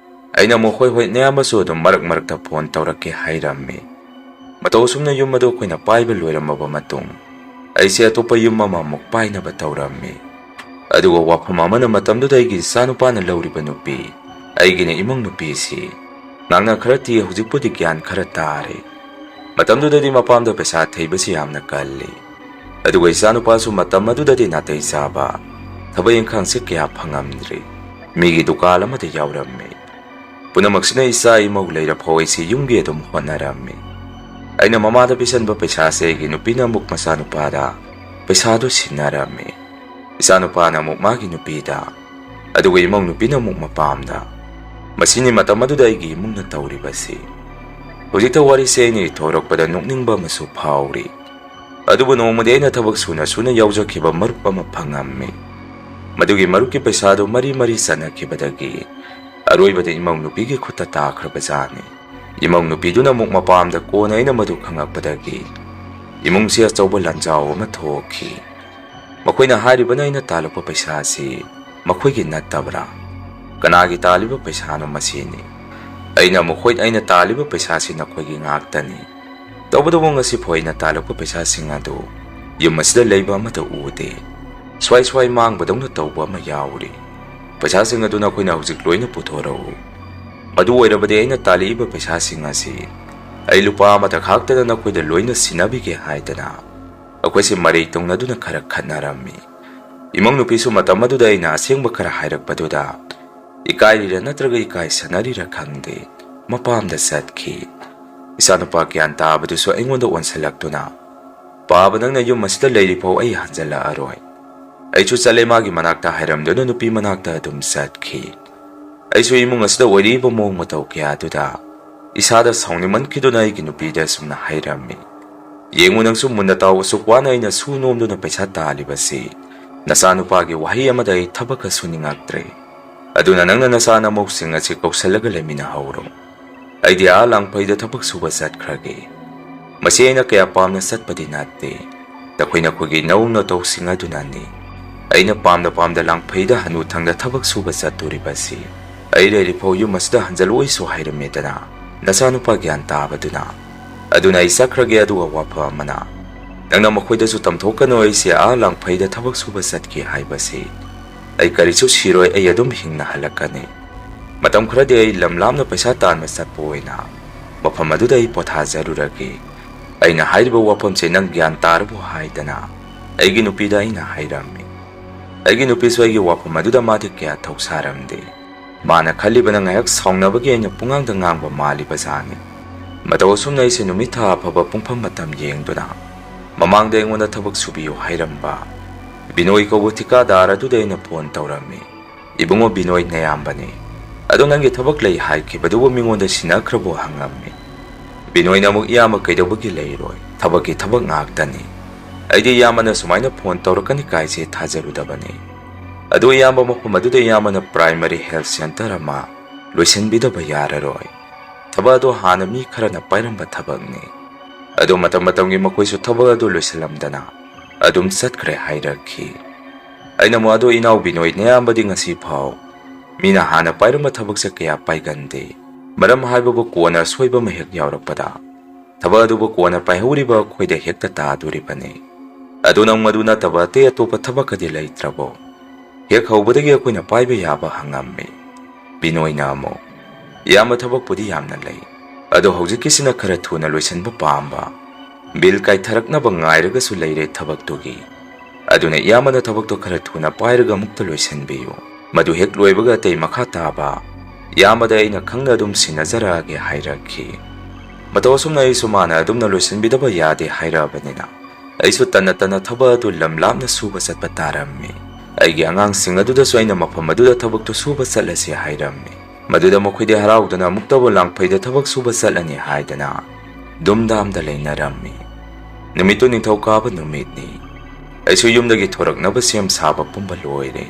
ꯑꯩꯅ ꯑꯃꯨꯛ, "ꯍꯣꯏ ꯍꯣꯏ, ꯅꯌꯥꯝꯕꯁꯨ ꯑꯗꯨꯝ ꯃꯔꯛ ꯃꯔꯛꯇ ꯐꯣꯟ ꯇꯧꯔꯛꯀꯦ" ꯍꯥꯏꯔꯝꯃꯤ꯫ ꯃꯇꯧ ꯑꯁꯨꯝꯅ ꯌꯨꯝ ꯑꯗꯨ ꯑꯩꯈꯣꯏꯅ ꯄꯥꯏꯕ ꯂꯣꯏꯔꯝꯃꯕ ꯃꯇꯨꯡ ꯑꯩꯁꯦ ꯑꯇꯣꯞꯄ ꯌꯨꯝ ꯑꯃꯃꯨꯛ ꯄꯥꯏꯅꯕ ꯇꯧꯔꯝꯃꯤ꯫ ꯑꯗꯨꯒ ꯋꯥꯐꯝ ꯑꯃꯅ, ꯃꯇꯝꯗꯨꯗ ꯑꯩꯒꯤ ꯏꯆꯥꯅꯨꯄꯥꯅ ꯂꯧꯔꯤꯕ ꯅꯨꯄꯤ ꯑꯩꯒꯤꯅ ꯏꯃꯧ ꯅꯨꯄꯤꯁꯤ꯫ ꯉꯥꯡꯅ ꯈꯔ ꯇꯤ, ꯍꯧꯖꯤꯛꯄꯨꯗꯤ ꯒ꯭ꯌꯥꯟ ꯈꯔ ꯇꯥꯔꯦ꯫ ꯃꯇꯝꯗꯨꯗꯗꯤ ꯃꯄꯥꯝꯗ ꯄꯩꯁꯥ ꯊꯩꯕꯁꯤ ꯌꯥꯝꯅ ꯀꯜꯂꯤ꯫ ꯑꯗꯨꯒ ꯏꯆꯥꯅꯨꯄꯥꯁꯨ ꯃꯇꯝ ꯑꯗꯨꯗꯗꯤ ꯅꯥꯇꯩ ꯆꯥꯕ ꯊꯕꯛ ꯏꯪꯈꯥꯡꯁꯤ ꯀꯌꯥ ꯐꯪꯉꯝꯗ꯭ꯔꯤ꯫ ꯃꯤꯒꯤ ꯗꯨꯀꯥꯟ ꯑꯃꯗ ꯌꯥꯎꯔꯝꯃꯤ꯫ ꯄꯨꯝꯅꯃꯛꯁꯤꯅ ꯏꯆꯥ ꯏꯃꯧ ꯂꯩꯔꯐꯥꯎ ꯑꯩꯁꯤ ꯌꯨꯝꯒꯤ ꯑꯗꯨꯝ ꯍꯣꯠꯅꯔꯝꯃꯤ꯫ ꯑꯩꯅ ꯃꯃꯥꯗ ꯄꯤꯁꯟꯕ ꯄꯩꯁꯥꯁꯦ ꯑꯩꯒꯤ ꯅꯨꯄꯤꯅ ꯑꯃꯨꯛ ꯃꯆꯥꯅꯨꯄꯥꯗ ꯄꯩꯁꯥꯗꯨ ꯁꯤꯟꯅꯔꯝꯃꯤ꯫ ꯏꯆꯥꯅꯨꯄꯥꯅ ꯑꯃꯨꯛ ꯃꯥꯒꯤ ꯅꯨꯄꯤꯗ, ꯑꯗꯨꯒ ꯏꯃꯧ ꯅꯨꯄꯤꯅ ꯑꯃꯨꯛ ꯃꯄꯥꯝꯗ꯫ ꯃꯁꯤꯅꯤ ꯃꯇꯝ ꯑꯗꯨꯗ ꯑꯩꯒꯤ ꯏꯃꯨꯡꯅ ꯇꯧꯔꯤꯕꯁꯤ꯫ ꯍꯧꯖꯤꯛꯇ ꯋꯥꯔꯤꯁꯦ ꯑꯩꯅ ꯏꯊꯣꯔꯛꯄꯗ ꯅꯣꯛꯅꯤꯡꯕ ꯑꯃꯁꯨ ꯐꯥꯎꯔꯤ꯫ ꯑꯗꯨꯕꯨ ꯅꯣꯡꯃꯗꯤ ꯑꯩꯅ ꯊꯕꯛ ꯁꯨꯅ ꯁꯨꯅ ꯌꯥꯎꯖꯈꯤꯕ ꯃꯔꯨꯞ ꯑꯃ ꯐꯪꯉꯝꯃꯤ꯫ ꯃꯗꯨꯒꯤ ꯃꯔꯨꯞꯀꯤ ꯄꯩꯁꯥꯗꯨ ꯃꯔꯤ ꯃꯔꯤ ꯆꯠꯅꯈꯤꯕꯗꯒꯤ ꯑꯔꯣꯏꯕꯗ ꯏꯃꯧ ꯅꯨꯄꯤꯒꯤ ꯈꯨꯠꯇ ꯇꯥꯈ꯭ꯔꯕꯖꯥꯠꯅꯤ꯫ ꯏꯃꯧ ꯅꯨꯄꯤꯗꯨꯅ ꯑꯃꯨꯛ ꯃꯄꯥꯝꯗ ꯀꯣꯟꯅ ꯑꯩꯅ ꯃꯗꯨ ꯈꯪꯂꯛꯄꯗꯒꯤ ꯏꯃꯨꯡꯁꯤ ꯑꯆꯧꯕ ꯂꯥꯟꯖꯥꯎ ꯑꯃ ꯊꯣꯛꯈꯤ꯫ ꯃꯈꯣꯏꯅ ꯍꯥꯏꯔꯤꯕꯅ ꯑꯩꯅ ꯇꯥꯜꯂꯛꯄ ꯄꯩꯁꯥꯁꯤ ꯃꯈꯣꯏꯒꯤ ꯅꯠꯇꯕ꯭ꯔꯥ? ꯀꯅꯥꯒꯤ ꯇꯥꯜꯂꯤꯕ ꯄꯩꯁꯥꯅꯣ ꯃꯁꯤꯅꯤ? ꯑꯩꯅ ꯃꯈꯣꯏ, ꯑꯩꯅ ꯇꯥꯜꯂꯤꯕ ꯄꯩꯁꯥꯁꯤ ꯅꯈꯣꯏꯒꯤ ꯉꯥꯛꯇꯅꯤ꯫ ꯇꯧꯕꯇꯕꯨ ꯉꯁꯤꯐꯥꯎ ꯑꯩꯅ ꯇꯥꯜꯂꯛꯄ ꯄꯩꯁꯥꯁꯤꯡ ꯑꯗꯨ ꯌꯨꯝ ꯑꯁꯤꯗ ꯂꯩꯕ ꯑꯃꯠꯇ ꯎꯗꯦ꯫ ꯁ꯭ꯋꯥꯏ ꯁ꯭ꯋꯥꯏ ꯃꯥꯡꯕꯗꯧꯅ ꯇꯧꯕ ꯑꯃ ꯌꯥꯎꯔꯤ꯫ ꯄꯩꯁꯥꯁꯤꯡ ꯑꯗꯨ ꯅꯈꯣꯏꯅ ꯍꯧꯖꯤꯛ ꯂꯣꯏꯅ ꯄꯨꯊꯣꯔꯛꯎ꯫ ꯑꯗꯨ ꯑꯣꯏꯔꯕꯗꯤ ꯑꯩꯅ ꯇꯥꯜꯂꯛꯏꯕ ꯄꯩꯁꯥꯁꯤꯡ ꯑꯁꯤ ꯑꯩ ꯂꯨꯄꯥ ꯑꯃꯠꯇ ꯈꯥꯛꯇꯅ ꯅꯈꯣꯏꯗ ꯂꯣꯏꯅ ꯁꯤꯟꯅꯕꯤꯒꯦ ꯍꯥꯏꯗꯅ ꯑꯩꯈꯣꯏꯁꯤ ꯃꯔꯩ ꯇꯧꯅꯗꯨꯅ ꯈꯔ ꯈꯠꯅꯔꯝꯃꯤ꯫ ꯏꯃꯧ ꯅꯨꯄꯤꯁꯨ ꯃꯇꯝ ꯑꯗꯨꯗ ꯑꯩꯅ ꯑꯁꯦꯡꯕ ꯈꯔ ꯍꯥꯏꯔꯛꯄꯗꯨꯗ ꯏꯀꯥꯏꯔꯤꯔ ꯅꯠꯇ꯭ꯔꯒ ꯏꯀꯥꯏ ꯁꯥꯟꯅꯔꯤꯔ ꯈꯪꯗꯦ, ꯃꯄꯥꯝꯗ ꯆꯠꯈꯤ꯫ ꯏꯆꯥꯅꯨꯄꯥ ꯒ꯭ꯌꯥꯟ ꯇꯥꯕꯗꯨꯁꯨ ꯑꯩꯉꯣꯟꯗ ꯑꯣꯟꯁꯤꯜꯂꯛꯇꯨꯅ, "ꯄꯥꯕ, ꯅꯪꯅ ꯌꯨꯝ ꯑꯁꯤꯗ ꯂꯩꯔꯤꯐꯥꯎ ꯑꯩ ꯍꯟꯖꯜꯂꯛꯑꯔꯣꯏ"꯫ ꯑꯩꯁꯨ ꯆꯠꯂꯦ ꯃꯥꯒꯤ ꯃꯅꯥꯛꯇ ꯍꯥꯏꯔꯝꯗꯨꯅ ꯅꯨꯄꯤ ꯃꯅꯥꯛꯇ ꯑꯗꯨꯝ ꯆꯠꯈꯤ꯫ ꯑꯩꯁꯨ ꯏꯃꯨꯡ ꯑꯁꯤꯗ ꯑꯣꯏꯔꯤꯕ ꯃꯑꯣꯡ ꯃꯇꯧ ꯀꯌꯥ ꯑꯗꯨꯗ ꯏꯁꯥꯗ ꯁꯥꯎꯅꯤꯡꯃꯟꯈꯤꯗꯨꯅ ꯑꯩꯒꯤ ꯅꯨꯄꯤꯗ ꯑꯁꯨꯝꯅ ꯍꯥꯏꯔꯝꯃꯤ, "ꯌꯦꯡꯉꯨ, ꯅꯪꯁꯨ ꯃꯨꯟꯅ ꯇꯥꯎ, ꯑꯁꯨꯛ ꯋꯥꯅ ꯑꯩꯅ ꯁꯨ ꯅꯣꯝꯗꯨꯅ ꯄꯩꯁꯥ ꯇꯥꯜꯂꯤꯕꯁꯤ ꯅꯆꯥꯅꯨꯄꯥꯒꯤ ꯋꯥꯍꯩ ꯑꯃꯗ ꯑꯩ ꯊꯕꯛꯀ ꯁꯨꯅꯤꯡꯉꯛꯇ꯭ꯔꯦ꯫ ꯑꯗꯨꯅ ꯅꯪꯅ ꯅꯆꯥ ꯅꯃꯧꯁꯤꯡ ꯑꯁꯤ ꯀꯧꯁꯜꯂꯒ ꯂꯩꯃꯤꯟꯅꯍꯧꯔꯣ꯫ ꯑꯩꯗꯤ ꯑꯥ ꯂꯥꯡꯐꯩꯗ ꯊꯕꯛ ꯁꯨꯕ ꯆꯠꯈ꯭ꯔꯒꯦ꯫ ꯃꯁꯤ ꯑꯩꯅ ꯀꯌꯥ ꯄꯥꯝꯅ ꯆꯠꯄꯗꯤ ꯅꯠꯇꯦ꯫ ꯅꯈꯣꯏ ꯅꯈꯣꯏꯒꯤ ꯅꯧ ꯅꯇꯧꯁꯤꯡ ꯑꯗꯨꯅꯅꯤ꯫ ꯑꯩꯅ ꯄꯥꯝꯅ ꯄꯥꯝꯅ ꯂꯥꯡꯐꯩꯗ ꯍꯅꯨꯊꯪꯗ ꯊꯕꯛ ꯁꯨꯕ ꯆꯠꯇꯣꯔꯤꯕꯁꯤ꯫ ꯑꯩ ꯂꯩꯔꯤꯐꯥꯎ ꯌꯨꯝ ꯑꯁꯤꯗ ꯍꯟꯖꯜꯂꯛꯑꯣꯏꯁꯨ ꯍꯥꯏꯔꯝꯃꯦꯗꯅ ꯅꯆꯥꯅꯨꯄꯥ ꯒ꯭ꯌꯥꯟ ꯇꯥꯕꯗꯨꯅ꯫ ꯑꯗꯨꯅ ꯑꯩ ꯆꯠꯈ꯭ꯔꯒꯦ꯫ ꯑꯗꯨꯒ ꯋꯥꯐꯝ ꯑꯃꯅ, ꯅꯪꯅ ꯃꯈꯣꯏꯗꯁꯨ ꯇꯝꯊꯣꯛꯀꯅꯨ ꯑꯩꯁꯦ ꯑꯥ ꯂꯥꯡꯐꯩꯗ ꯊꯕꯛ ꯁꯨꯕ ꯆꯠꯈꯤ ꯍꯥꯏꯕꯁꯤ꯫ ꯑꯩ ꯀꯔꯤꯁꯨ ꯁꯤꯔꯣꯏ, ꯑꯩ ꯑꯗꯨꯝ ꯍꯤꯡꯅ ꯍꯜꯂꯛꯀꯅꯤ꯫ ꯃꯇꯝ ꯈꯔꯗꯤ ꯑꯩ ꯂꯝ ꯂꯥꯞꯅ ꯄꯩꯁꯥ ꯇꯥꯟꯕ ꯆꯠꯄ ꯑꯣꯏꯅ ꯃꯐꯝ ꯑꯗꯨꯗ ꯑꯩ ꯄꯣꯊꯥꯖꯔꯨꯔꯒꯦ꯫ ꯑꯩꯅ ꯍꯥꯏꯔꯤꯕ ꯋꯥꯐꯝꯁꯦ ꯅꯪ ꯒ꯭ꯌꯥꯟ ꯇꯥꯔꯕꯣ ꯍꯥꯏꯗꯅ ꯑꯩꯒꯤ ꯅꯨꯄꯤꯗ ꯑꯩꯅ ꯍꯥꯏꯔꯝꯃꯤ꯫ ꯑꯩꯒꯤ ꯅꯨꯄꯤꯁꯨ ꯑꯩꯒꯤ ꯋꯥꯐꯝ ꯑꯗꯨꯗ ꯃꯥꯗꯤ ꯀꯌꯥ ꯊꯧꯁꯥꯔꯝꯗꯦ꯫ ꯃꯥꯅ ꯈꯜꯂꯤꯕꯅ ꯉꯥꯏꯍꯥꯛ ꯁꯥꯎꯅꯕꯒꯤ ꯑꯩꯅ ꯄꯨꯡꯉꯥꯡꯗ ꯉꯥꯡꯕ ꯃꯥꯜꯂꯤꯕ ꯖꯥꯠꯅꯤ꯫ ꯃꯇꯧ ꯑꯁꯨꯝꯅ ꯑꯩꯁꯦ ꯅꯨꯃꯤꯠ ꯊꯥ ꯑꯐꯕ ꯄꯨꯡꯐꯝ ꯃꯇꯝ ꯌꯦꯡꯗꯨꯅ ꯃꯃꯥꯡꯗ ꯑꯩꯉꯣꯟꯗ ꯊꯕꯛ ꯁꯨꯕꯤꯌꯨ ꯍꯥꯏꯔꯝꯕ ꯕꯤꯅꯣꯏ ꯀꯧꯕ ꯊꯤꯀꯥꯗꯥꯔ ꯑꯗꯨꯗ ꯑꯩꯅ ꯐꯣꯟ ꯇꯧꯔꯝꯃꯤ꯫ "ꯏꯕꯨꯡꯉꯣ ꯕꯤꯅꯣꯏ ꯅꯌꯥꯝꯕꯅꯤ꯫ ꯑꯗꯣ ꯅꯪꯒꯤ ꯊꯕꯛ ꯂꯩ ꯍꯥꯏꯈꯤꯕꯗꯨꯕꯨ ꯃꯤꯉꯣꯟꯗ ꯁꯤꯟꯅꯈ꯭ꯔꯕꯣ?" ꯍꯪꯉꯝꯃꯤ꯫ ꯕꯤꯅꯣꯏꯅ ꯑꯃꯨꯛ, "ꯏꯌꯥꯝꯕ ꯀꯩꯗꯧꯕꯒꯤ ꯂꯩꯔꯣꯏ? ꯊꯕꯛꯀꯤ ꯊꯕꯛ ꯉꯥꯛꯇꯅꯤ꯫ ꯑꯩꯗꯤ ꯏꯌꯥꯝꯕꯅ ꯁꯨꯃꯥꯏꯅ ꯐꯣꯟ ꯇꯧꯔꯛꯀꯅꯤ ꯀꯥꯏꯁꯦ ꯊꯥꯖꯔꯨꯗꯕꯅꯤ꯫ ꯑꯗꯣ ꯏꯌꯥꯝꯕ, ꯃꯐꯝ ꯑꯗꯨꯗ ꯏꯌꯥꯝꯕꯅ primary health centre ꯑꯃ ꯂꯣꯏꯁꯤꯟꯕꯤꯗꯕ ꯌꯥꯔꯔꯣꯏ꯫ ꯊꯕꯛ ꯑꯗꯣ ꯍꯥꯟꯅ ꯃꯤ ꯈꯔꯅ ꯄꯥꯏꯔꯝꯕ ꯊꯕꯛꯅꯤ꯫ ꯑꯗꯣ ꯃꯇꯝ ꯃꯇꯝꯒꯤ ꯃꯈꯣꯏꯁꯨ ꯊꯕꯛ ꯑꯗꯨ ꯂꯣꯏꯁꯤꯜꯂꯝꯗꯅ ꯑꯗꯨꯝ ꯆꯠꯈ꯭ꯔꯦ" ꯍꯥꯏꯔꯛꯈꯤ꯫ ꯑꯩꯅ ꯑꯃꯨꯛ, "ꯑꯗꯣ ꯏꯅꯥꯎ ꯕꯤꯅꯣꯏ, ꯅꯌꯥꯝꯕꯗꯤ ꯉꯁꯤ ꯐꯥꯎ ꯃꯤꯅ ꯍꯥꯟꯅ ꯄꯥꯏꯔꯝꯕ ꯊꯕꯛꯁꯦ ꯀꯌꯥ ꯄꯥꯏꯒꯟꯗꯦ꯫ ꯃꯔꯝ ꯍꯥꯏꯕꯕꯨ ꯀꯣꯟꯅ ꯑꯁꯣꯏꯕ ꯑꯃ ꯍꯦꯛ ꯌꯥꯎꯔꯛꯄꯗ ꯊꯕꯛ ꯑꯗꯨꯕꯨ ꯀꯣꯟꯅ ꯄꯥꯏꯍꯧꯔꯤꯕ ꯑꯩꯈꯣꯏꯗ ꯍꯦꯛꯇ ꯇꯥꯗꯣꯔꯤꯕꯅꯤ꯫ ꯑꯗꯨ ꯅꯪ ꯃꯗꯨ ꯅꯠꯇꯕ ꯑꯇꯩ ꯑꯇꯣꯞꯄ ꯊꯕꯛꯀꯗꯤ ꯂꯩꯇ꯭ꯔꯕꯣ?" ꯍꯦꯛ ꯍꯧꯕꯗꯒꯤ ꯑꯩꯈꯣꯏꯅ ꯄꯥꯏꯕ ꯌꯥꯕ ꯍꯪꯉꯝꯃꯤ꯫ ꯕꯤꯅꯣꯏꯅ ꯑꯃꯨꯛ, "ꯏꯌꯥꯝꯕ, ꯊꯕꯛꯄꯨꯗꯤ ꯌꯥꯝꯅ ꯂꯩ, ꯑꯗꯣ ꯍꯧꯖꯤꯛꯀꯤꯁꯤꯅ ꯈꯔ ꯊꯨꯅ ꯂꯣꯏꯁꯤꯟꯕ ꯄꯥꯝꯕ꯫ ꯕꯤꯜ ꯀꯥꯏꯊꯔꯛꯅꯕ ꯉꯥꯏꯔꯒꯁꯨ ꯂꯩꯔꯦ ꯊꯕꯛꯇꯨꯒꯤ꯫ ꯑꯗꯨꯅ ꯏꯌꯥꯝꯕꯅ ꯊꯕꯛꯇꯣ ꯈꯔ ꯊꯨꯅ ꯄꯥꯏꯔꯒ ꯑꯃꯨꯛꯇ ꯂꯣꯏꯁꯤꯟꯕꯤꯌꯨ꯫ ꯃꯗꯨ ꯍꯦꯛ ꯂꯣꯏꯕꯒ ꯑꯇꯩ ꯃꯈꯥ ꯇꯥꯕ ꯏꯌꯥꯝꯕꯗ ꯑꯩꯅ ꯈꯪꯅ ꯑꯗꯨꯝ ꯁꯤꯟꯅꯖꯔꯛꯑꯒꯦ" ꯍꯥꯏꯔꯛꯈꯤ꯫ ꯃꯇꯧ ꯑꯁꯨꯝꯅ ꯑꯩꯁꯨ ꯃꯥꯅ ꯑꯗꯨꯝꯅ ꯂꯣꯏꯁꯤꯟꯕꯤꯗꯕ ꯌꯥꯗꯦ ꯍꯥꯏꯔꯛꯑꯕꯅꯤꯅ ꯑꯩꯁꯨ ꯇꯟꯅ ꯇꯟꯅ ꯊꯕꯛ ꯑꯗꯨ ꯂꯝ ꯂꯥꯞꯅ ꯁꯨꯕ ꯆꯠꯄ ꯇꯥꯔꯝꯃꯤ꯫ ꯑꯩꯒꯤ ꯑꯉꯥꯡꯁꯤꯡ ꯑꯗꯨꯗꯁꯨ ꯑꯩꯅ ꯃꯐꯝ ꯑꯗꯨꯗ ꯊꯕꯛꯇꯨ ꯁꯨꯕ ꯆꯠꯂꯁꯤ ꯍꯥꯏꯔꯝꯃꯤ꯫ ꯃꯗꯨꯗ ꯃꯈꯣꯏꯗꯤ ꯍꯔꯥꯎꯗꯨꯅ ꯑꯃꯨꯛꯇꯕꯨ ꯂꯥꯡꯐꯩꯗ ꯊꯕꯛ ꯁꯨꯕ ꯆꯠꯂꯅꯤ ꯍꯥꯏꯗꯅ ꯗꯨꯝꯗꯥꯝꯗ ꯂꯩꯅꯔꯝꯃꯤ꯫ ꯅꯨꯃꯤꯠꯇꯨ ꯅꯤꯡꯊꯧꯀꯥꯕ ꯅꯨꯃꯤꯠꯅꯤ꯫ ꯑꯩꯁꯨ ꯌꯨꯝꯗꯒꯤ ꯊꯣꯔꯛꯅꯕ ꯁꯦꯝ ꯁꯥꯕ ꯄꯨꯝꯕ ꯂꯣꯏꯔꯦ꯫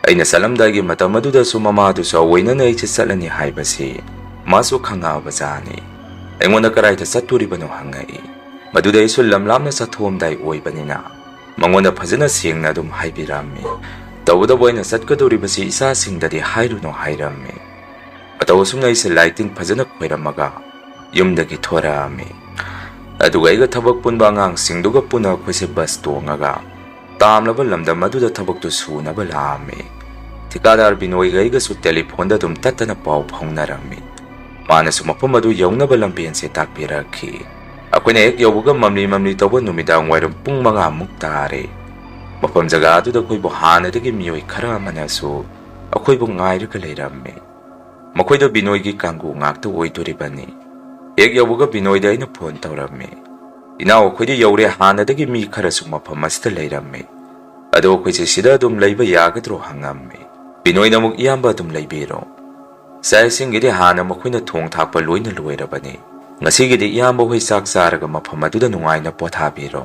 ꯑꯩꯅ ꯆꯠꯂꯝꯗꯥꯏꯒꯤ ꯃꯇꯝ ꯑꯗꯨꯗꯁꯨ ꯃꯃꯥꯗꯨꯁꯨ ꯑꯣꯏꯅꯅ ꯑꯩꯁꯦ ꯆꯠꯂꯅꯤ ꯍꯥꯏꯕꯁꯤ ꯃꯥꯁꯨ ꯈꯪꯉꯛꯑꯕ ꯖꯥꯠꯅꯤ꯫ ꯑꯩꯉꯣꯟꯗ ꯀꯗꯥꯏꯗ ꯆꯠꯇꯣꯔꯤꯕꯅꯣ ꯍꯪꯉꯛꯏ꯫ ꯃꯗꯨꯗ ꯑꯩꯁꯨ ꯂꯝ ꯂꯥꯞꯅ ꯆꯠꯊꯣꯛꯑꯝꯗꯥꯏ ꯑꯣꯏꯕꯅꯤꯅ ꯃꯉꯣꯟꯗ ꯐꯖꯅ ꯁꯦꯡꯅ ꯑꯗꯨꯝ ꯍꯥꯏꯕꯤꯔꯝꯃꯤ꯫ ꯇꯧꯕꯇꯕꯨ ꯑꯩꯅ ꯆꯠꯀꯗꯧꯔꯤꯕꯁꯤ ꯏꯆꯥꯁꯤꯡꯗꯗꯤ ꯍꯥꯏꯔꯨꯅꯨ ꯍꯥꯏꯔꯝꯃꯤ꯫ ꯃꯇꯧ ꯑꯁꯨꯝꯅ ꯑꯩꯁꯦ ꯂꯥꯏ ꯇꯤꯟ ꯐꯖꯅ ꯈꯣꯏꯔꯝꯃꯒ ꯌꯨꯝꯗꯒꯤ ꯊꯣꯔꯛꯑꯝꯃꯤ꯫ ꯑꯗꯨꯒ ꯑꯩꯒ ꯊꯕꯛ ꯄꯨꯟꯕ ꯑꯉꯥꯡꯁꯤꯡꯗꯨꯒ ꯄꯨꯟꯅ ꯑꯩꯈꯣꯏꯁꯦ ꯕꯁ ꯇꯣꯡꯉꯒ ꯇꯥꯝꯂꯕ ꯂꯝꯗꯝ ꯑꯗꯨꯗ ꯊꯕꯛꯇꯨ ꯁꯨꯅꯕ ꯂꯥꯛꯑꯝꯃꯤ꯫ ꯊꯤꯀꯥꯗꯥꯔ ꯕꯤꯅꯣꯏꯒ ꯑꯩꯒꯁꯨ ꯇꯦꯂꯤꯐꯣꯟꯗ ꯑꯗꯨꯝ ꯇꯠꯇꯅ ꯄꯥꯎ ꯐꯥꯎꯅꯔꯝꯃꯤ꯫ ꯃꯥꯅꯁꯨ ꯃꯐꯝ ꯑꯗꯨ ꯌꯧꯅꯕ ꯂꯝꯕꯦꯟꯁꯦ ꯇꯥꯛꯄꯤꯔꯛꯈꯤ꯫ ꯑꯩꯈꯣꯏꯅ ꯍꯦꯛ ꯌꯧꯕꯒ ꯃꯝꯂꯤ ꯃꯝꯂꯤ ꯇꯧꯕ ꯅꯨꯃꯤꯗꯥꯡ ꯋꯥꯏꯔꯝ ꯄꯨꯡ ꯃꯉꯥꯃꯨꯛ ꯇꯥꯔꯦ꯫ ꯃꯐꯝ ꯖꯒꯥ ꯑꯗꯨꯗ ꯑꯩꯈꯣꯏꯕꯨ ꯍꯥꯟꯅꯗꯒꯤ ꯃꯤꯑꯣꯏ ꯈꯔ ꯑꯃꯅꯁꯨ ꯑꯩꯈꯣꯏꯕꯨ ꯉꯥꯏꯔꯒ ꯂꯩꯔꯝꯃꯤ꯫ ꯃꯈꯣꯏꯗꯣ ꯕꯤꯅꯣꯏꯒꯤ ꯀꯥꯡꯕꯨ ꯉꯥꯛꯇ ꯑꯣꯏꯗꯣꯔꯤꯕꯅꯤ꯫ ꯍꯦꯛ ꯌꯧꯕꯒ ꯕꯤꯅꯣꯏꯗ ꯑꯩꯅ ꯐꯣꯟ ꯇꯧꯔꯝꯃꯤ꯫ "ꯏꯅꯥꯎ, ꯑꯩꯈꯣꯏꯗꯤ ꯌꯧꯔꯦ, ꯍꯥꯟꯅꯗꯒꯤ ꯃꯤ ꯈꯔꯁꯨ ꯃꯐꯝ ꯑꯁꯤꯗ ꯂꯩꯔꯝꯃꯤ꯫ ꯑꯗꯣ ꯑꯩꯈꯣꯏꯁꯦ ꯁꯤꯗ ꯑꯗꯨꯝ ꯂꯩꯕ ꯌꯥꯒꯗ꯭ꯔꯣ?" ꯍꯪꯉꯝꯃꯤ꯫ ꯕꯤꯅꯣꯏꯅ ꯑꯃꯨꯛ, "ꯏꯌꯥꯝꯕ ꯑꯗꯨꯝ ꯂꯩꯕꯤꯔꯣ꯫ ꯆꯥꯛ ꯏꯁꯤꯡꯒꯤꯗꯤ ꯍꯥꯟꯅ ꯃꯈꯣꯏꯅ ꯊꯣꯡ ꯊꯥꯛꯄ ꯂꯣꯏꯅ ꯂꯣꯏꯔꯕꯅꯤ꯫ ꯉꯁꯤꯒꯤꯗꯤ ꯏꯌꯥꯝꯕ ꯍꯣꯏ ꯆꯥꯛ ꯆꯥꯔꯒ ꯃꯐꯝ ꯑꯗꯨꯗ ꯅꯨꯡꯉꯥꯏꯅ ꯄꯣꯊꯥꯕꯤꯔꯣ꯫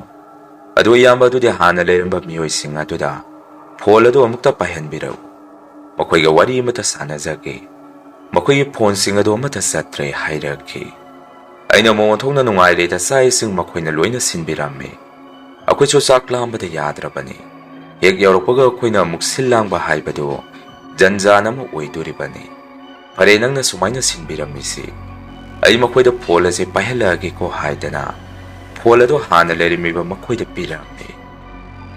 ꯑꯗꯨ ꯏꯌꯥꯝꯕ ꯑꯗꯨꯗꯤ ꯍꯥꯟꯅ ꯂꯩꯔꯝꯕ ꯃꯤꯑꯣꯏꯁꯤꯡ ꯑꯗꯨꯗ ꯐꯣꯟ ꯑꯗꯨ ꯑꯃꯨꯛꯇ ꯄꯥꯏꯍꯟꯕꯤꯔꯛꯎ꯫ ꯃꯈꯣꯏꯒ ꯋꯥꯔꯤ ꯑꯃꯠꯇ ꯁꯥꯟꯅꯖꯒꯦ꯫ ꯃꯈꯣꯏꯒꯤ ꯐꯣꯟꯁꯤꯡ ꯑꯗꯨ ꯑꯃꯠꯇ ꯆꯠꯇ꯭ꯔꯦ" ꯍꯥꯏꯔꯛꯈꯤ꯫ ꯑꯩꯅ ꯑꯃꯨꯛ ꯑꯣꯟꯊꯣꯛꯅ ꯅꯨꯡꯉꯥꯏꯔꯦꯗ, ꯆꯥꯛ ꯏꯁꯤꯡ ꯃꯈꯣꯏꯅ ꯂꯣꯏꯅ ꯁꯤꯟꯕꯤꯔꯝꯃꯤ꯫ ꯑꯩꯈꯣꯏꯁꯨ ꯆꯥꯛ ꯂꯥꯝꯕꯗ ꯌꯥꯗ꯭ꯔꯕꯅꯤ꯫ ꯍꯦꯛ ꯌꯧꯔꯛꯄꯒ ꯑꯩꯈꯣꯏꯅ ꯑꯃꯨꯛ ꯁꯤꯜ ꯂꯥꯡꯕ ꯍꯥꯏꯕꯗꯨ ꯖꯟ ꯖꯥꯟ ꯑꯃ ꯑꯣꯏꯗꯣꯔꯤꯕꯅꯤ꯫ "ꯐꯔꯦ, ꯅꯪꯅ ꯁꯨꯃꯥꯏꯅ ꯁꯤꯟꯕꯤꯔꯝꯃꯤꯁꯤ꯫ ꯑꯩ ꯃꯈꯣꯏꯗ ꯐꯣꯟ ꯑꯁꯦ ꯄꯥꯏꯍꯜꯂꯛꯑꯒꯦꯀꯣ" ꯍꯥꯏꯗꯅ ꯐꯣꯟ ꯑꯗꯨ ꯍꯥꯟꯅ ꯂꯩꯔꯝꯃꯤꯕ ꯃꯈꯣꯏꯗ ꯄꯤꯔꯝꯃꯤ꯫